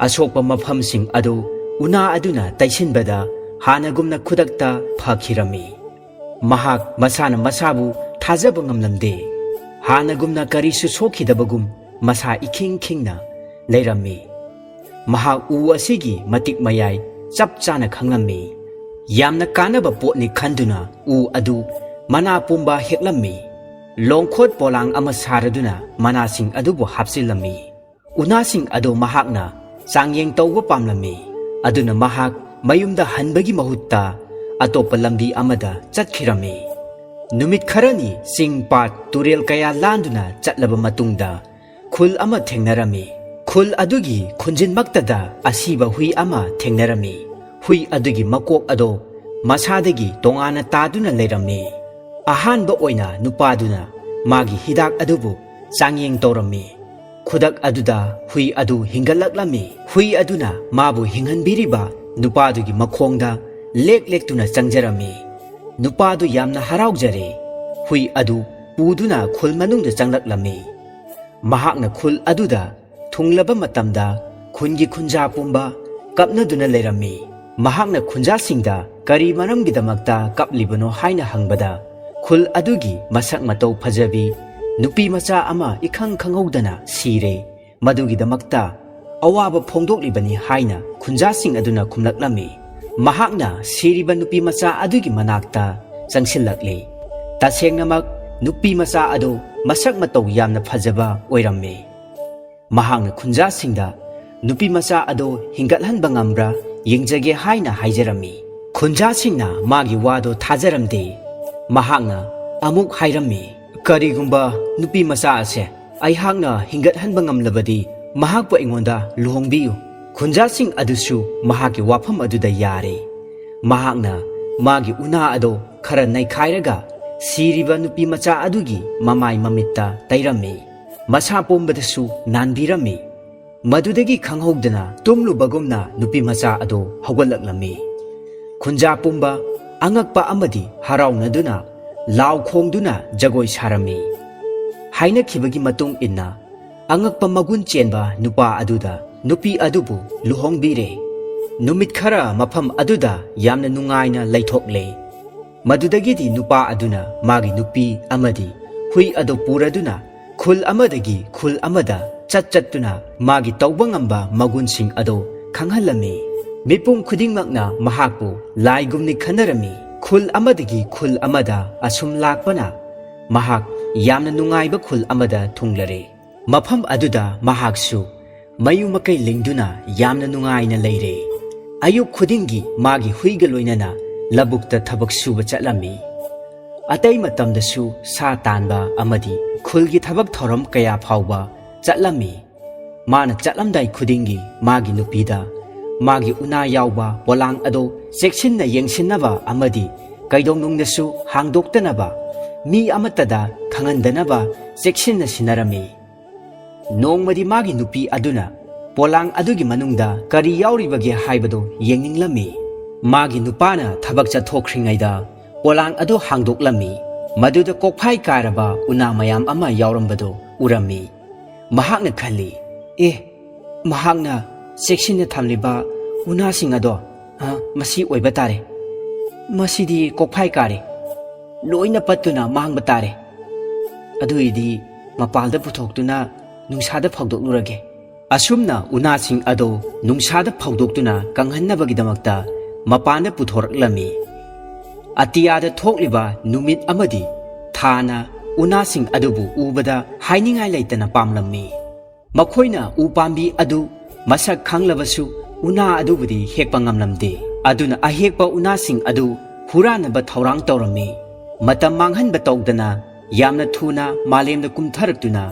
ꯑꯁꯣꯛꯄ ꯃꯐꯝꯁꯤꯡ ꯑꯗꯨ ꯎꯅꯥ ꯑꯗꯨꯅ ꯇꯩꯁꯤꯟꯕꯗ ꯍꯥꯟꯅꯒꯨꯝꯅ ꯈꯨꯗꯛꯇ ꯐꯈꯤꯔꯝꯃꯤ꯫ ꯃꯍꯥꯛ ꯃꯁꯥꯅ ꯃꯁꯥꯕꯨ ꯊꯥꯖꯕ ꯉꯝꯂꯝꯗꯦ꯫ ꯍꯥꯟꯅꯒꯨꯝꯅ ꯀꯔꯤꯁꯨ ꯁꯣꯛꯈꯤꯗꯕꯒꯨꯝ ꯃꯁꯥ ꯏꯈꯤꯡ ꯈꯤꯡꯅ ꯂꯩꯔꯝꯃꯤ꯫ ꯃꯍꯥꯛ ꯎ ꯑꯁꯤꯒꯤ ꯃꯇꯤꯛ ꯃꯌꯥꯏ ꯆꯞ ꯆꯥꯅ ꯈꯪꯂꯝꯃꯤ꯫ ꯌꯥꯝꯅ ꯀꯥꯟꯅꯕ ꯄꯣꯠꯅꯤ ꯈꯟꯗꯨꯅ ꯎ ꯑꯗꯨ ꯃꯅꯥ ꯄꯨꯝꯕ ꯍꯦꯛꯂꯝꯃꯤ꯫ ꯂꯣꯡꯈꯣꯠ ꯄꯣꯂꯥꯡ ꯑꯃ ꯁꯥꯔꯗꯨꯅ ꯃꯅꯥꯁꯤꯡ ꯑꯗꯨꯕꯨ ꯍꯥꯞꯆꯤꯜꯂꯝꯃꯤ꯫ ꯎꯅꯥꯁꯤꯡ ꯑꯗꯨ ꯃꯍꯥꯛꯅ ꯆꯥꯡꯌꯦꯡ ꯇꯧꯕ ꯄꯥꯝꯂꯝꯃꯤ꯫ ꯑꯗꯨꯅ ꯃꯍꯥꯛ ꯃꯌꯨꯝꯗ ꯍꯟꯕꯒꯤ ꯃꯍꯨꯠꯇ ꯑꯇꯣꯞꯄ ꯂꯝꯕꯤ ꯑꯃꯗ ꯆꯠꯈꯤꯔꯝꯃꯤ꯫ ꯅꯨꯃꯤꯠ ꯈꯔꯅꯤ ꯆꯤꯡ ꯄꯥꯠ ꯇꯨꯔꯦꯜ ꯀꯌꯥ ꯂꯥꯟꯗꯨꯅ ꯆꯠꯂꯕ ꯃꯇꯨꯡꯗ ꯈꯨꯜ ꯑꯃ ꯊꯦꯡꯅꯔꯝꯃꯤ꯫ ꯈꯨꯜ ꯑꯗꯨꯒꯤ ꯈꯨꯟꯖꯤꯟꯃꯛꯇꯗ ꯑꯁꯤꯕ ꯍꯨꯏ ꯑꯃ ꯊꯦꯡꯅꯔꯝꯃꯤ꯫ ꯍꯨꯏ ꯑꯗꯨꯒꯤ ꯃꯀꯣꯛ ꯑꯗꯣ ꯃꯁꯥꯗꯒꯤ ꯇꯣꯉꯥꯟꯅ ꯇꯥꯗꯨꯅ ꯂꯩꯔꯝꯃꯤ꯫ ꯑꯍꯥꯟꯕ ꯑꯣꯏꯅ ꯅꯨꯄꯥꯗꯨꯅ ꯃꯥꯒꯤ ꯍꯤꯗꯥꯛ ꯑꯗꯨꯕꯨ ꯆꯥꯡꯌꯦꯡ ꯇꯧꯔꯝꯃꯤ꯫ ꯈꯨꯗꯛ ꯑꯗꯨꯗ ꯍꯨꯏ ꯑꯗꯨ ꯍꯤꯡꯒꯠꯂꯛꯂꯝꯃꯤ꯫ ꯍꯨꯏ ꯑꯗꯨꯅ ꯃꯥꯕꯨ ꯍꯤꯡꯍꯟꯕꯤꯔꯤꯕ ꯅꯨꯄꯥꯗꯨꯒꯤ ꯃꯈꯣꯡꯗ ꯂꯦꯛ ꯂꯦꯛꯇꯨꯅ ꯆꯪꯖꯔꯝꯃꯤ꯫ ꯅꯨꯄꯥꯗꯨ ꯌꯥꯝꯅ ꯍꯔꯥꯎꯖꯔꯦ꯫ ꯍꯨꯏ ꯑꯗꯨ ꯄꯨꯗꯨꯅ ꯈꯨꯜ ꯃꯅꯨꯡꯗ ꯆꯪꯂꯛꯂꯝꯃꯤ꯫ ꯃꯍꯥꯛꯅ ꯈꯨꯜ ꯑꯗꯨꯗ ꯊꯨꯡꯂꯕ ꯃꯇꯝꯗ ꯈꯨꯟꯒꯤ ꯈꯨꯟꯖꯥ ꯄꯨꯝꯕ ꯀꯞꯅꯗꯨꯅ ꯂꯩꯔꯝꯃꯤ꯫ ꯃꯍꯥꯛꯅ ꯈꯨꯟꯖꯥꯁꯤꯡꯗ ꯀꯔꯤ ꯃꯔꯝꯒꯤꯗꯃꯛꯇ ꯀꯞꯂꯤꯕꯅꯣ ꯍꯥꯏꯅ ꯍꯪꯕꯗ, ꯈꯨꯜ ꯑꯗꯨꯒꯤ ꯃꯁꯛ ꯃꯇꯧ ꯐꯖꯕꯤ ꯅꯨꯄꯤ ꯃꯆꯥ ꯑꯃ ꯏꯈꯪ ꯈꯪꯍꯧꯗꯅ ꯁꯤꯔꯦ, ꯃꯗꯨꯒꯤꯗꯃꯛꯇ ꯑꯋꯥꯕ ꯐꯣꯡꯗꯣꯛꯂꯤꯕꯅꯤ ꯍꯥꯏꯅ ꯈꯨꯟꯖꯥꯁꯤꯡ ꯑꯗꯨꯅ ꯈꯨꯝꯂꯛꯂꯝꯃꯤ꯫ ꯃꯍꯥꯛꯅ ꯁꯤꯔꯤꯕ ꯅꯨꯄꯤ ꯃꯆꯥ ꯑꯗꯨꯒꯤ ꯃꯅꯥꯛꯇ ꯆꯪꯁꯤꯜꯂꯛꯂꯦ꯫ ꯇꯁꯦꯡꯅꯃꯛ ꯅꯨꯄꯤ ꯃꯆꯥ ꯑꯗꯨ ꯃꯁꯛ ꯃꯇꯧ ꯌꯥꯝꯅ ꯐꯖꯕ ꯑꯣꯏꯔꯝꯃꯤ꯫ ꯃꯍꯥꯛꯅ ꯈꯨꯟꯖꯥꯁꯤꯡꯗ ꯅꯨꯄꯤ ꯃꯆꯥ ꯑꯗꯨ ꯍꯤꯡꯒꯠꯍꯟꯕ ꯉꯝꯕ꯭ꯔꯥ ꯌꯦꯡꯖꯒꯦ ꯍꯥꯏꯅ ꯍꯥꯏꯖꯔꯝꯃꯤ꯫ ꯈꯨꯟꯖꯥꯁꯤꯡꯅ ꯃꯥꯒꯤ ꯋꯥꯗꯨ ꯊꯥꯖꯔꯝꯗꯦ꯫ ꯃꯍꯥꯛꯅ ꯑꯃꯨꯛ ꯍꯥꯏꯔꯝꯃꯤ, "ꯀꯔꯤꯒꯨꯝꯕ ꯅꯨꯄꯤ ꯃꯆꯥ ꯑꯁꯦ ꯑꯩꯍꯥꯛꯅ ꯍꯤꯡꯒꯠꯍꯟꯕ ꯉꯝꯂꯕꯗꯤ ꯃꯍꯥꯛꯄꯨ ꯑꯩꯉꯣꯟꯗ ꯂꯨꯍꯣꯡꯕꯤꯌꯨ꯫" ꯈꯨꯟꯖꯥꯁꯤꯡ ꯑꯗꯨꯁꯨ ꯃꯍꯥꯛꯀꯤ ꯋꯥꯐꯝ ꯑꯗꯨꯗ ꯌꯥꯔꯦ꯫ ꯃꯍꯥꯛꯅ ꯃꯥꯒꯤ ꯎꯅꯥ ꯑꯗꯨ ꯈꯔ ꯅꯩꯈꯥꯏꯔꯒ ꯁꯤꯔꯤꯕ ꯅꯨꯄꯤ ꯃꯆꯥ ꯑꯗꯨꯒꯤ ꯃꯃꯥꯏ ꯃꯃꯤꯠꯇ ꯇꯩꯔꯝꯃꯤ꯫ ꯃꯁꯥ ꯄꯣꯝꯕꯗꯁꯨ ꯅꯥꯟꯕꯤꯔꯝꯃꯤ꯫ ꯃꯗꯨꯗꯒꯤ ꯈꯪꯍꯧꯗꯅ ꯇꯨꯝꯂꯨꯕꯒꯨꯝꯅ ꯅꯨꯄꯤ ꯃꯆꯥ ꯑꯗꯨ ꯍꯧꯒꯠꯂꯛꯂꯝꯃꯤ꯫ ꯈꯨꯟꯖꯥ ꯄꯨꯝꯕ ꯑꯉꯛꯄ ꯑꯃꯗꯤ ꯍꯔꯥꯎꯅꯗꯨꯅ ꯂꯥꯎ ꯈꯣꯡꯗꯨꯅ ꯖꯒꯣꯏ ꯁꯥꯔꯝꯃꯤ꯫ ꯍꯥꯏꯅꯈꯤꯕꯒꯤ ꯃꯇꯨꯡ ꯏꯟꯅ ꯑꯉꯛꯄ ꯃꯒꯨꯟ ꯆꯦꯟꯕ ꯅꯨꯄꯥ ꯑꯗꯨꯗ ꯅꯨꯄꯤ ꯑꯗꯨꯕꯨ ꯂꯨꯍꯣꯡꯕꯤꯔꯦ꯫ ꯅꯨꯃꯤꯠ ꯈꯔ ꯃꯐꯝ ꯑꯗꯨꯗ ꯌꯥꯝꯅ ꯅꯨꯡꯉꯥꯏꯅ ꯂꯩꯊꯣꯛꯂꯦ꯫ ꯃꯗꯨꯗꯒꯤꯗꯤ ꯅꯨꯄꯥ ꯑꯗꯨꯅ ꯃꯥꯒꯤ ꯅꯨꯄꯤ ꯑꯃꯗꯤ ꯍꯨꯏ ꯑꯗꯨ ꯄꯨꯔꯗꯨꯅ ꯈꯨꯜ ꯑꯃꯗꯒꯤ ꯈꯨꯜ ꯑꯃꯗ ꯆꯠ ꯆꯠꯇꯨꯅ ꯃꯥꯒꯤ ꯇꯧꯕ ꯉꯝꯕ ꯃꯒꯨꯟꯁꯤꯡ ꯑꯗꯨ ꯈꯪꯍꯜꯂꯝꯃꯤ꯫ ꯃꯤꯄꯨꯝ ꯈꯨꯗꯤꯡꯃꯛꯅ ꯃꯍꯥꯛꯄꯨ ꯂꯥꯏꯒꯨꯝꯅꯤ ꯈꯟꯅꯔꯝꯃꯤ꯫ ꯈꯨꯜ ꯑꯃꯗꯒꯤ ꯈꯨꯜ ꯑꯃꯗ ꯑꯁꯨꯝ ꯂꯥꯛꯄꯅ ꯃꯍꯥꯛ ꯌꯥꯝꯅ ꯅꯨꯡꯉꯥꯏꯕ ꯈꯨꯜ ꯑꯃꯗ ꯊꯨꯡꯂꯔꯦ꯫ ꯃꯐꯝ ꯑꯗꯨꯗ ꯃꯍꯥꯛꯁꯨ ꯃꯌꯨꯝ ꯃꯀꯩ ꯂꯤꯡꯗꯨꯅ ꯌꯥꯝꯅ ꯅꯨꯡꯉꯥꯏꯅ ꯂꯩꯔꯦ꯫ ꯑꯌꯨꯛ ꯈꯨꯗꯤꯡꯒꯤ ꯃꯥꯒꯤ ꯍꯨꯏꯒ ꯂꯣꯏꯅꯅ ꯂꯧꯕꯨꯛꯇ ꯊꯕꯛ ꯁꯨꯕ ꯆꯠꯂꯝꯃꯤ꯫ ꯑꯇꯩ ꯃꯇꯝꯗꯁꯨ ꯁꯥ ꯇꯥꯟꯕ ꯑꯃꯗꯤ ꯈꯨꯜꯒꯤ ꯊꯕꯛ ꯊꯧꯔꯝ ꯀꯌꯥ ꯐꯥꯎꯕ ꯆꯠꯂꯝꯃꯤ꯫ ꯃꯥꯅ ꯆꯠꯂꯝꯗꯥꯏ ꯈꯨꯗꯤꯡꯒꯤ ꯃꯥꯒꯤ ꯅꯨꯄꯤꯗ ꯃꯥꯒꯤ ꯎꯅꯥ ꯌꯥꯎꯕ ꯄꯣꯂꯥꯡ ꯑꯗꯨ ꯆꯦꯛꯁꯤꯟꯅ ꯌꯦꯡꯁꯤꯟꯅꯕ ꯑꯃꯗꯤ ꯀꯩꯗꯧꯅꯨꯡꯗꯁꯨ ꯍꯥꯡꯗꯣꯛꯇꯅꯕ ꯃꯤ ꯑꯃꯠꯇꯗ ꯈꯪꯍꯟꯗꯅꯕ ꯆꯦꯛꯁꯤꯟꯅ ꯁꯤꯟꯅꯔꯝꯃꯤ꯫ ꯅꯣꯡꯃꯗꯤ ꯃꯥꯒꯤ ꯅꯨꯄꯤ ꯑꯗꯨꯅ ꯄꯣꯂꯥꯡ ꯑꯗꯨꯒꯤ ꯃꯅꯨꯡꯗ ꯀꯔꯤ ꯌꯥꯎꯔꯤꯕꯒꯦ ꯍꯥꯏꯕꯗꯨ ꯌꯦꯡꯅꯤꯡꯂꯝꯃꯤ꯫ ꯃꯥꯒꯤ ꯅꯨꯄꯥꯅ ꯊꯕꯛ ꯆꯠꯊꯣꯛꯈ꯭ꯔꯤꯉꯩꯗ ꯄꯣꯂꯥꯡ ꯑꯗꯨ ꯍꯥꯡꯗꯣꯛꯂꯝꯃꯤ꯫ ꯃꯗꯨꯗ ꯀꯣꯛꯐꯥꯏ ꯀꯥꯔꯕ ꯎꯅꯥ ꯃꯌꯥꯝ ꯑꯃ ꯌꯥꯎꯔꯝꯕꯗꯨ ꯎꯔꯝꯃꯤ꯫ ꯃꯍꯥꯛꯅ ꯈꯜꯂꯤ, "ꯑꯦ, ꯃꯍꯥꯛꯅ ꯆꯦꯛꯁꯤꯟꯅ ꯊꯝꯂꯤꯕ ꯎꯅꯥꯁꯤꯡ ꯑꯗꯣ, ꯑ, ꯃꯁꯤ ꯑꯣꯏꯕ ꯇꯥꯔꯦ꯫ ꯃꯁꯤꯗꯤ ꯀꯣꯛꯐꯥꯏ ꯀꯥꯔꯦ꯫ ꯂꯣꯏꯅ ꯄꯠꯇꯨꯅ ꯃꯥꯡꯕ ꯇꯥꯔꯦ꯫ ꯑꯗꯨꯏꯗꯤ ꯃꯄꯥꯜꯗ ꯄꯨꯊꯣꯛꯇꯨꯅ ꯅꯨꯡꯁꯥꯗ ꯐꯧꯗꯣꯛꯂꯨꯔꯒꯦ꯫" ꯑꯁꯨꯝꯅ ꯎꯅꯥꯁꯤꯡ ꯑꯗꯨ ꯅꯨꯡꯁꯥꯗ ꯐꯧꯗꯣꯛꯇꯨꯅ ꯀꯪꯍꯟꯅꯕꯒꯤꯗꯃꯛꯇ ꯃꯄꯥꯟꯗ ꯄꯨꯊꯣꯔꯛꯂꯝꯃꯤ꯫ ꯑꯇꯤꯌꯥꯗ ꯊꯣꯛꯂꯤꯕ ꯅꯨꯃꯤꯠ ꯑꯃꯗꯤ ꯊꯥꯅ ꯎꯅꯥꯁꯤꯡ ꯑꯗꯨꯕꯨ ꯎꯕꯗ ꯍꯥꯏꯅꯤꯡꯉꯥꯏ ꯂꯩꯇꯅ ꯄꯥꯝꯂꯝꯃꯤ꯫ ꯃꯈꯣꯏꯅ ꯎ ꯄꯥꯝꯕꯤ ꯑꯗꯨ ꯃꯁꯛ ꯈꯪꯂꯕꯁꯨ ꯎꯅꯥ ꯑꯗꯨꯕꯨꯗꯤ ꯍꯦꯛꯄ ꯉꯝꯂꯝꯗꯦ꯫ ꯑꯗꯨꯅ ꯑꯍꯦꯛꯄ ꯎꯅꯥꯁꯤꯡ ꯑꯗꯨ ꯍꯨꯔꯥꯟꯅꯕ ꯊꯧꯔꯥꯡ ꯇꯧꯔꯝꯃꯤ꯫ ꯃꯇꯝ ꯃꯥꯡꯍꯟꯕ ꯇꯧꯗꯅ ꯌꯥꯝꯅ ꯊꯨꯅ ꯃꯥꯂꯦꯝꯗ ꯀꯨꯝꯊꯔꯛꯇꯨꯅ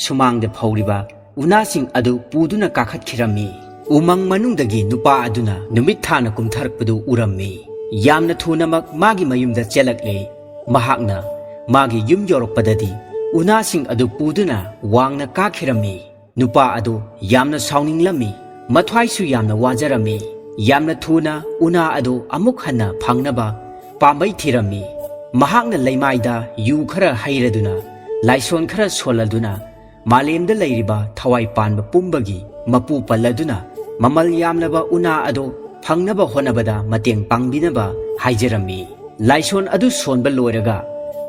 ꯁꯨꯃꯥꯡꯗ ꯐꯧꯔꯤꯕ ꯎꯅꯥꯁꯤꯡ ꯑꯗꯨ ꯄꯨꯗꯨꯅ ꯀꯥꯈꯠꯈꯤꯔꯝꯃꯤ꯫ ꯎꯃꯪ ꯃꯅꯨꯡꯗꯒꯤ ꯅꯨꯄꯥ ꯑꯗꯨꯅ ꯅꯨꯃꯤꯠ ꯊꯥꯅ ꯀꯨꯝꯊꯔꯛꯄꯗꯨ ꯎꯔꯝꯃꯤ꯫ ꯌꯥꯝꯅ ꯊꯨꯅꯃꯛ ꯃꯥꯒꯤ ꯃꯌꯨꯝꯗ ꯆꯦꯜꯂꯛꯂꯦ꯫ ꯃꯍꯥꯛꯅ ꯃꯥꯒꯤ ꯌꯨꯝ ꯌꯧꯔꯛꯄꯗꯗꯤ ꯎꯅꯥꯁꯤꯡ ꯑꯗꯨ ꯄꯨꯗꯨꯅ ꯋꯥꯡꯅ ꯀꯥꯈꯤꯔꯝꯃꯤ꯫ ꯅꯨꯄꯥ ꯑꯗꯨ ꯌꯥꯝꯅ ꯁꯥꯎꯅꯤꯡꯂꯝꯃꯤ꯫ ꯃꯊ꯭ꯋꯥꯏꯁꯨ ꯌꯥꯝꯅ ꯋꯥꯖꯔꯝꯃꯤ꯫ ꯌꯥꯝꯅ ꯊꯨꯅ ꯎꯅꯥ ꯑꯗꯨ ꯑꯃꯨꯛ ꯍꯟꯅ ꯐꯪꯅꯕ ꯄꯥꯝꯕꯩ ꯊꯤꯔꯝꯃꯤ꯫ ꯃꯍꯥꯛꯅ ꯂꯩꯃꯥꯏꯗ ꯌꯨ ꯈꯔ ꯍꯩꯔꯗꯨꯅ, ꯂꯥꯏꯁꯣꯟ ꯈꯔ ꯁꯣꯜꯂꯗꯨꯅ, ꯃꯥꯂꯦꯝꯗ ꯂꯩꯔꯤꯕ ꯊꯋꯥꯏ ꯄꯥꯟꯕ ꯄꯨꯝꯕꯒꯤ ꯃꯄꯨ ꯄꯜꯂꯗꯨꯅ, ꯃꯃꯜ ꯌꯥꯝꯂꯕ ꯎꯅꯥ ꯑꯗꯨ ꯐꯪꯅꯕ ꯍꯣꯠꯅꯕꯗ ꯃꯇꯦꯡ ꯄꯥꯡꯕꯤꯅꯕ ꯍꯥꯏꯖꯔꯝꯃꯤ꯫ ꯂꯥꯏꯁꯣꯟ ꯑꯗꯨ ꯁꯣꯟꯕ ꯂꯣꯏꯔꯒ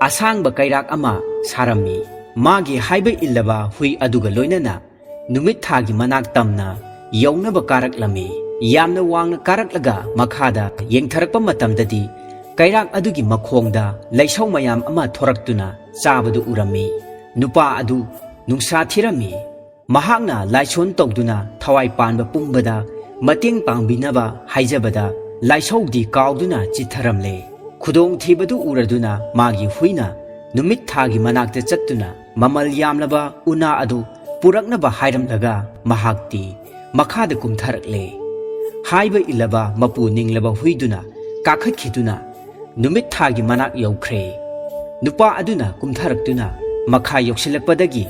ꯑꯁꯥꯡꯕ ꯀꯩꯔꯥꯛ ꯑꯃ ꯁꯥꯔꯝꯃꯤ꯫ ꯃꯥꯒꯤ ꯍꯥꯏꯕ ꯏꯜꯂꯕ ꯍꯨꯏ ꯑꯗꯨꯒ ꯂꯣꯏꯅꯅ ꯅꯨꯃꯤꯠ ꯊꯥꯒꯤ ꯃꯅꯥꯛ ꯇꯝꯅ ꯌꯧꯅꯕ ꯀꯥꯔꯛꯂꯝꯃꯤ꯫ ꯌꯥꯝꯅ ꯋꯥꯡꯅ ꯀꯥꯔꯛꯂꯒ ꯃꯈꯥꯗ ꯌꯦꯡꯊꯔꯛꯄ ꯃꯇꯝꯗꯗꯤ ꯀꯩꯔꯥꯛ ꯑꯗꯨꯒꯤ ꯃꯈꯣꯡꯗ ꯂꯩꯁꯧ ꯃꯌꯥꯝ ꯑꯃ ꯊꯣꯔꯛꯇꯨꯅ ꯆꯥꯕꯗꯨ ꯎꯔꯝꯃꯤ꯫ ꯅꯨꯄꯥ ꯑꯗꯨ ꯅꯨꯡꯁꯥ ꯊꯤꯔꯝꯃꯤ꯫ ꯃꯍꯥꯛꯅ ꯂꯥꯏꯁꯣꯟ ꯇꯧꯗꯨꯅ ꯊꯋꯥꯏ ꯄꯥꯟꯕ ꯄꯨꯝꯕꯗ ꯃꯇꯦꯡ ꯄꯥꯡꯕꯤꯅꯕ ꯍꯥꯏꯖꯕꯗ ꯂꯥꯏꯁꯧꯗꯤ ꯀꯥꯎꯗꯨꯅ ꯆꯤꯠꯊꯔꯝꯂꯦ꯫ ꯈꯨꯗꯣꯡꯊꯤꯕꯗꯨ ꯎꯔꯗꯨꯅ ꯃꯥꯒꯤ ꯍꯨꯏꯅ ꯅꯨꯃꯤꯠ ꯊꯥꯒꯤ ꯃꯅꯥꯛꯇ ꯆꯠꯇꯨꯅ ꯃꯃꯜ ꯌꯥꯝꯂꯕ ꯎꯅꯥ ꯑꯗꯨ ꯄꯨꯔꯛꯅꯕ ꯍꯥꯏꯔꯝꯂꯒ ꯃꯍꯥꯛꯇꯤ ꯃꯈꯥꯗ ꯀꯨꯝꯊꯔꯛꯂꯦ꯫ ꯍꯥꯏꯕ ꯏꯜꯂꯕ ꯃꯄꯨ ꯅꯤꯡꯂꯕ ꯍꯨꯏꯗꯨꯅ ꯀꯥꯈꯠꯈꯤꯗꯨꯅ ꯅꯨꯃꯤꯠ ꯊꯥꯒꯤ ꯃꯅꯥꯛ ꯌꯧꯈ꯭ꯔꯦ꯫ ꯅꯨꯄꯥ ꯑꯗꯨꯅ ꯀꯨꯝꯊꯔꯛꯇꯨꯅ ꯃꯈꯥ ꯌꯧꯁꯤꯜꯂꯛꯄꯗꯒꯤ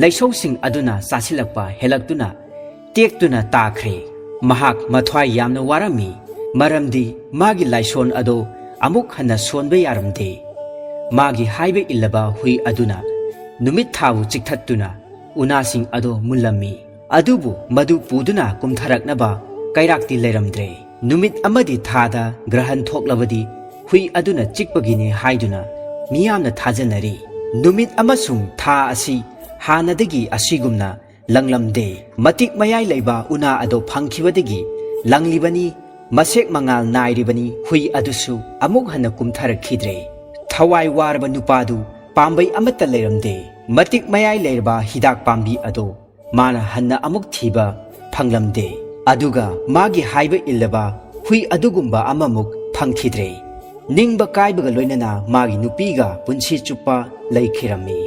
ꯂꯩꯁꯧꯁꯤꯡ ꯑꯗꯨꯅ ꯆꯥꯁꯤꯜꯂꯛꯄ ꯍꯦꯜꯂꯛꯇꯨꯅ ꯇꯦꯛꯇꯨꯅ ꯇꯥꯈ꯭ꯔꯦ꯫ ꯃꯍꯥꯛ ꯃꯊ꯭ꯋꯥꯏ ꯌꯥꯝꯅ ꯋꯥꯔꯝꯃꯤ, ꯃꯔꯝꯗꯤ ꯃꯥꯒꯤ ꯂꯥꯏꯁꯣꯟ ꯑꯗꯨ ꯑꯃꯨꯛ ꯍꯟꯅ ꯁꯣꯟꯕ ꯌꯥꯔꯝꯗꯦ꯫ ꯃꯥꯒꯤ ꯍꯥꯏꯕ ꯏꯜꯂꯕ ꯍꯨꯏ ꯑꯗꯨꯅ ꯅꯨꯃꯤꯠ ꯊꯥꯕꯨ ꯆꯤꯛꯊꯠꯇꯨꯅ ꯎꯅꯥꯁꯤꯡ ꯑꯗꯨ ꯃꯨꯜꯂꯝꯃꯤ꯫ ꯑꯗꯨꯕꯨ ꯃꯗꯨ ꯄꯨꯗꯨꯅ ꯀꯨꯝꯊꯔꯛꯅꯕ ꯀꯩꯔꯥꯛꯇꯤ ꯂꯩꯔꯝꯗ꯭ꯔꯦ꯫ ꯅꯨꯃꯤꯠ ꯑꯃꯗꯤ ꯊꯥꯗ ꯒ꯭ꯔꯍꯟ ꯊꯣꯛꯂꯕꯗꯤ ꯍꯨꯏ ꯑꯗꯨꯅ ꯆꯤꯛꯄꯒꯤꯅꯤ ꯍꯥꯏꯗꯨꯅ ꯃꯤꯌꯥꯝꯅ ꯊꯥꯖꯅꯔꯤ꯫ ꯅꯨꯃꯤꯠ ꯑꯃꯁꯨꯡ ꯊꯥ ꯑꯁꯤ ꯍꯥꯟꯅꯗꯒꯤ ꯑꯁꯤꯒꯨꯝꯅ ꯂꯪꯂꯝꯗꯦ꯫ ꯃꯇꯤꯛ ꯃꯌꯥꯏ ꯂꯩꯕ ꯎꯅꯥ ꯑꯗꯨ ꯐꯪꯈꯤꯕꯗꯒꯤ ꯂꯪꯂꯤꯕꯅꯤ, ꯃꯁꯦꯛ ꯃꯉꯥꯜ ꯅꯥꯏꯔꯤꯕꯅꯤ꯫ ꯍꯨꯏ ꯑꯗꯨꯁꯨ ꯑꯃꯨꯛ ꯍꯟꯅ ꯀꯨꯝꯊꯔꯛꯈꯤꯗ꯭ꯔꯦ꯫ ꯊꯋꯥꯏ ꯋꯥꯔꯕ ꯅꯨꯄꯥꯗꯨ ꯄꯥꯝꯕꯩ ꯑꯃꯠꯇ ꯂꯩꯔꯝꯗꯦ꯫ ꯃꯇꯤꯛ ꯃꯌꯥꯏ ꯂꯩꯔꯕ ꯍꯤꯗꯥꯛ ꯄꯥꯝꯕꯤ ꯑꯗꯨ ꯃꯥꯅ ꯍꯟꯅ ꯑꯃꯨꯛ ꯊꯤꯕ ꯐꯪꯂꯝꯗꯦ꯫ ꯑꯗꯨꯒ ꯃꯥꯒꯤ ꯍꯥꯏꯕ ꯏꯜꯂꯕ ꯍꯨꯏ ꯑꯗꯨꯒꯨꯝꯕ ꯑꯃꯃꯨꯛ ꯐꯪꯈꯤꯗ꯭ꯔꯦ꯫ ꯅꯤꯡꯕ ꯀꯥꯏꯕꯒ ꯂꯣꯏꯅꯅ ꯃꯥꯒꯤ ꯅꯨꯄꯤꯒ ꯄꯨꯟꯁꯤ ꯆꯨꯞꯄ ꯂꯩꯈꯤꯔꯝꯃꯤ꯫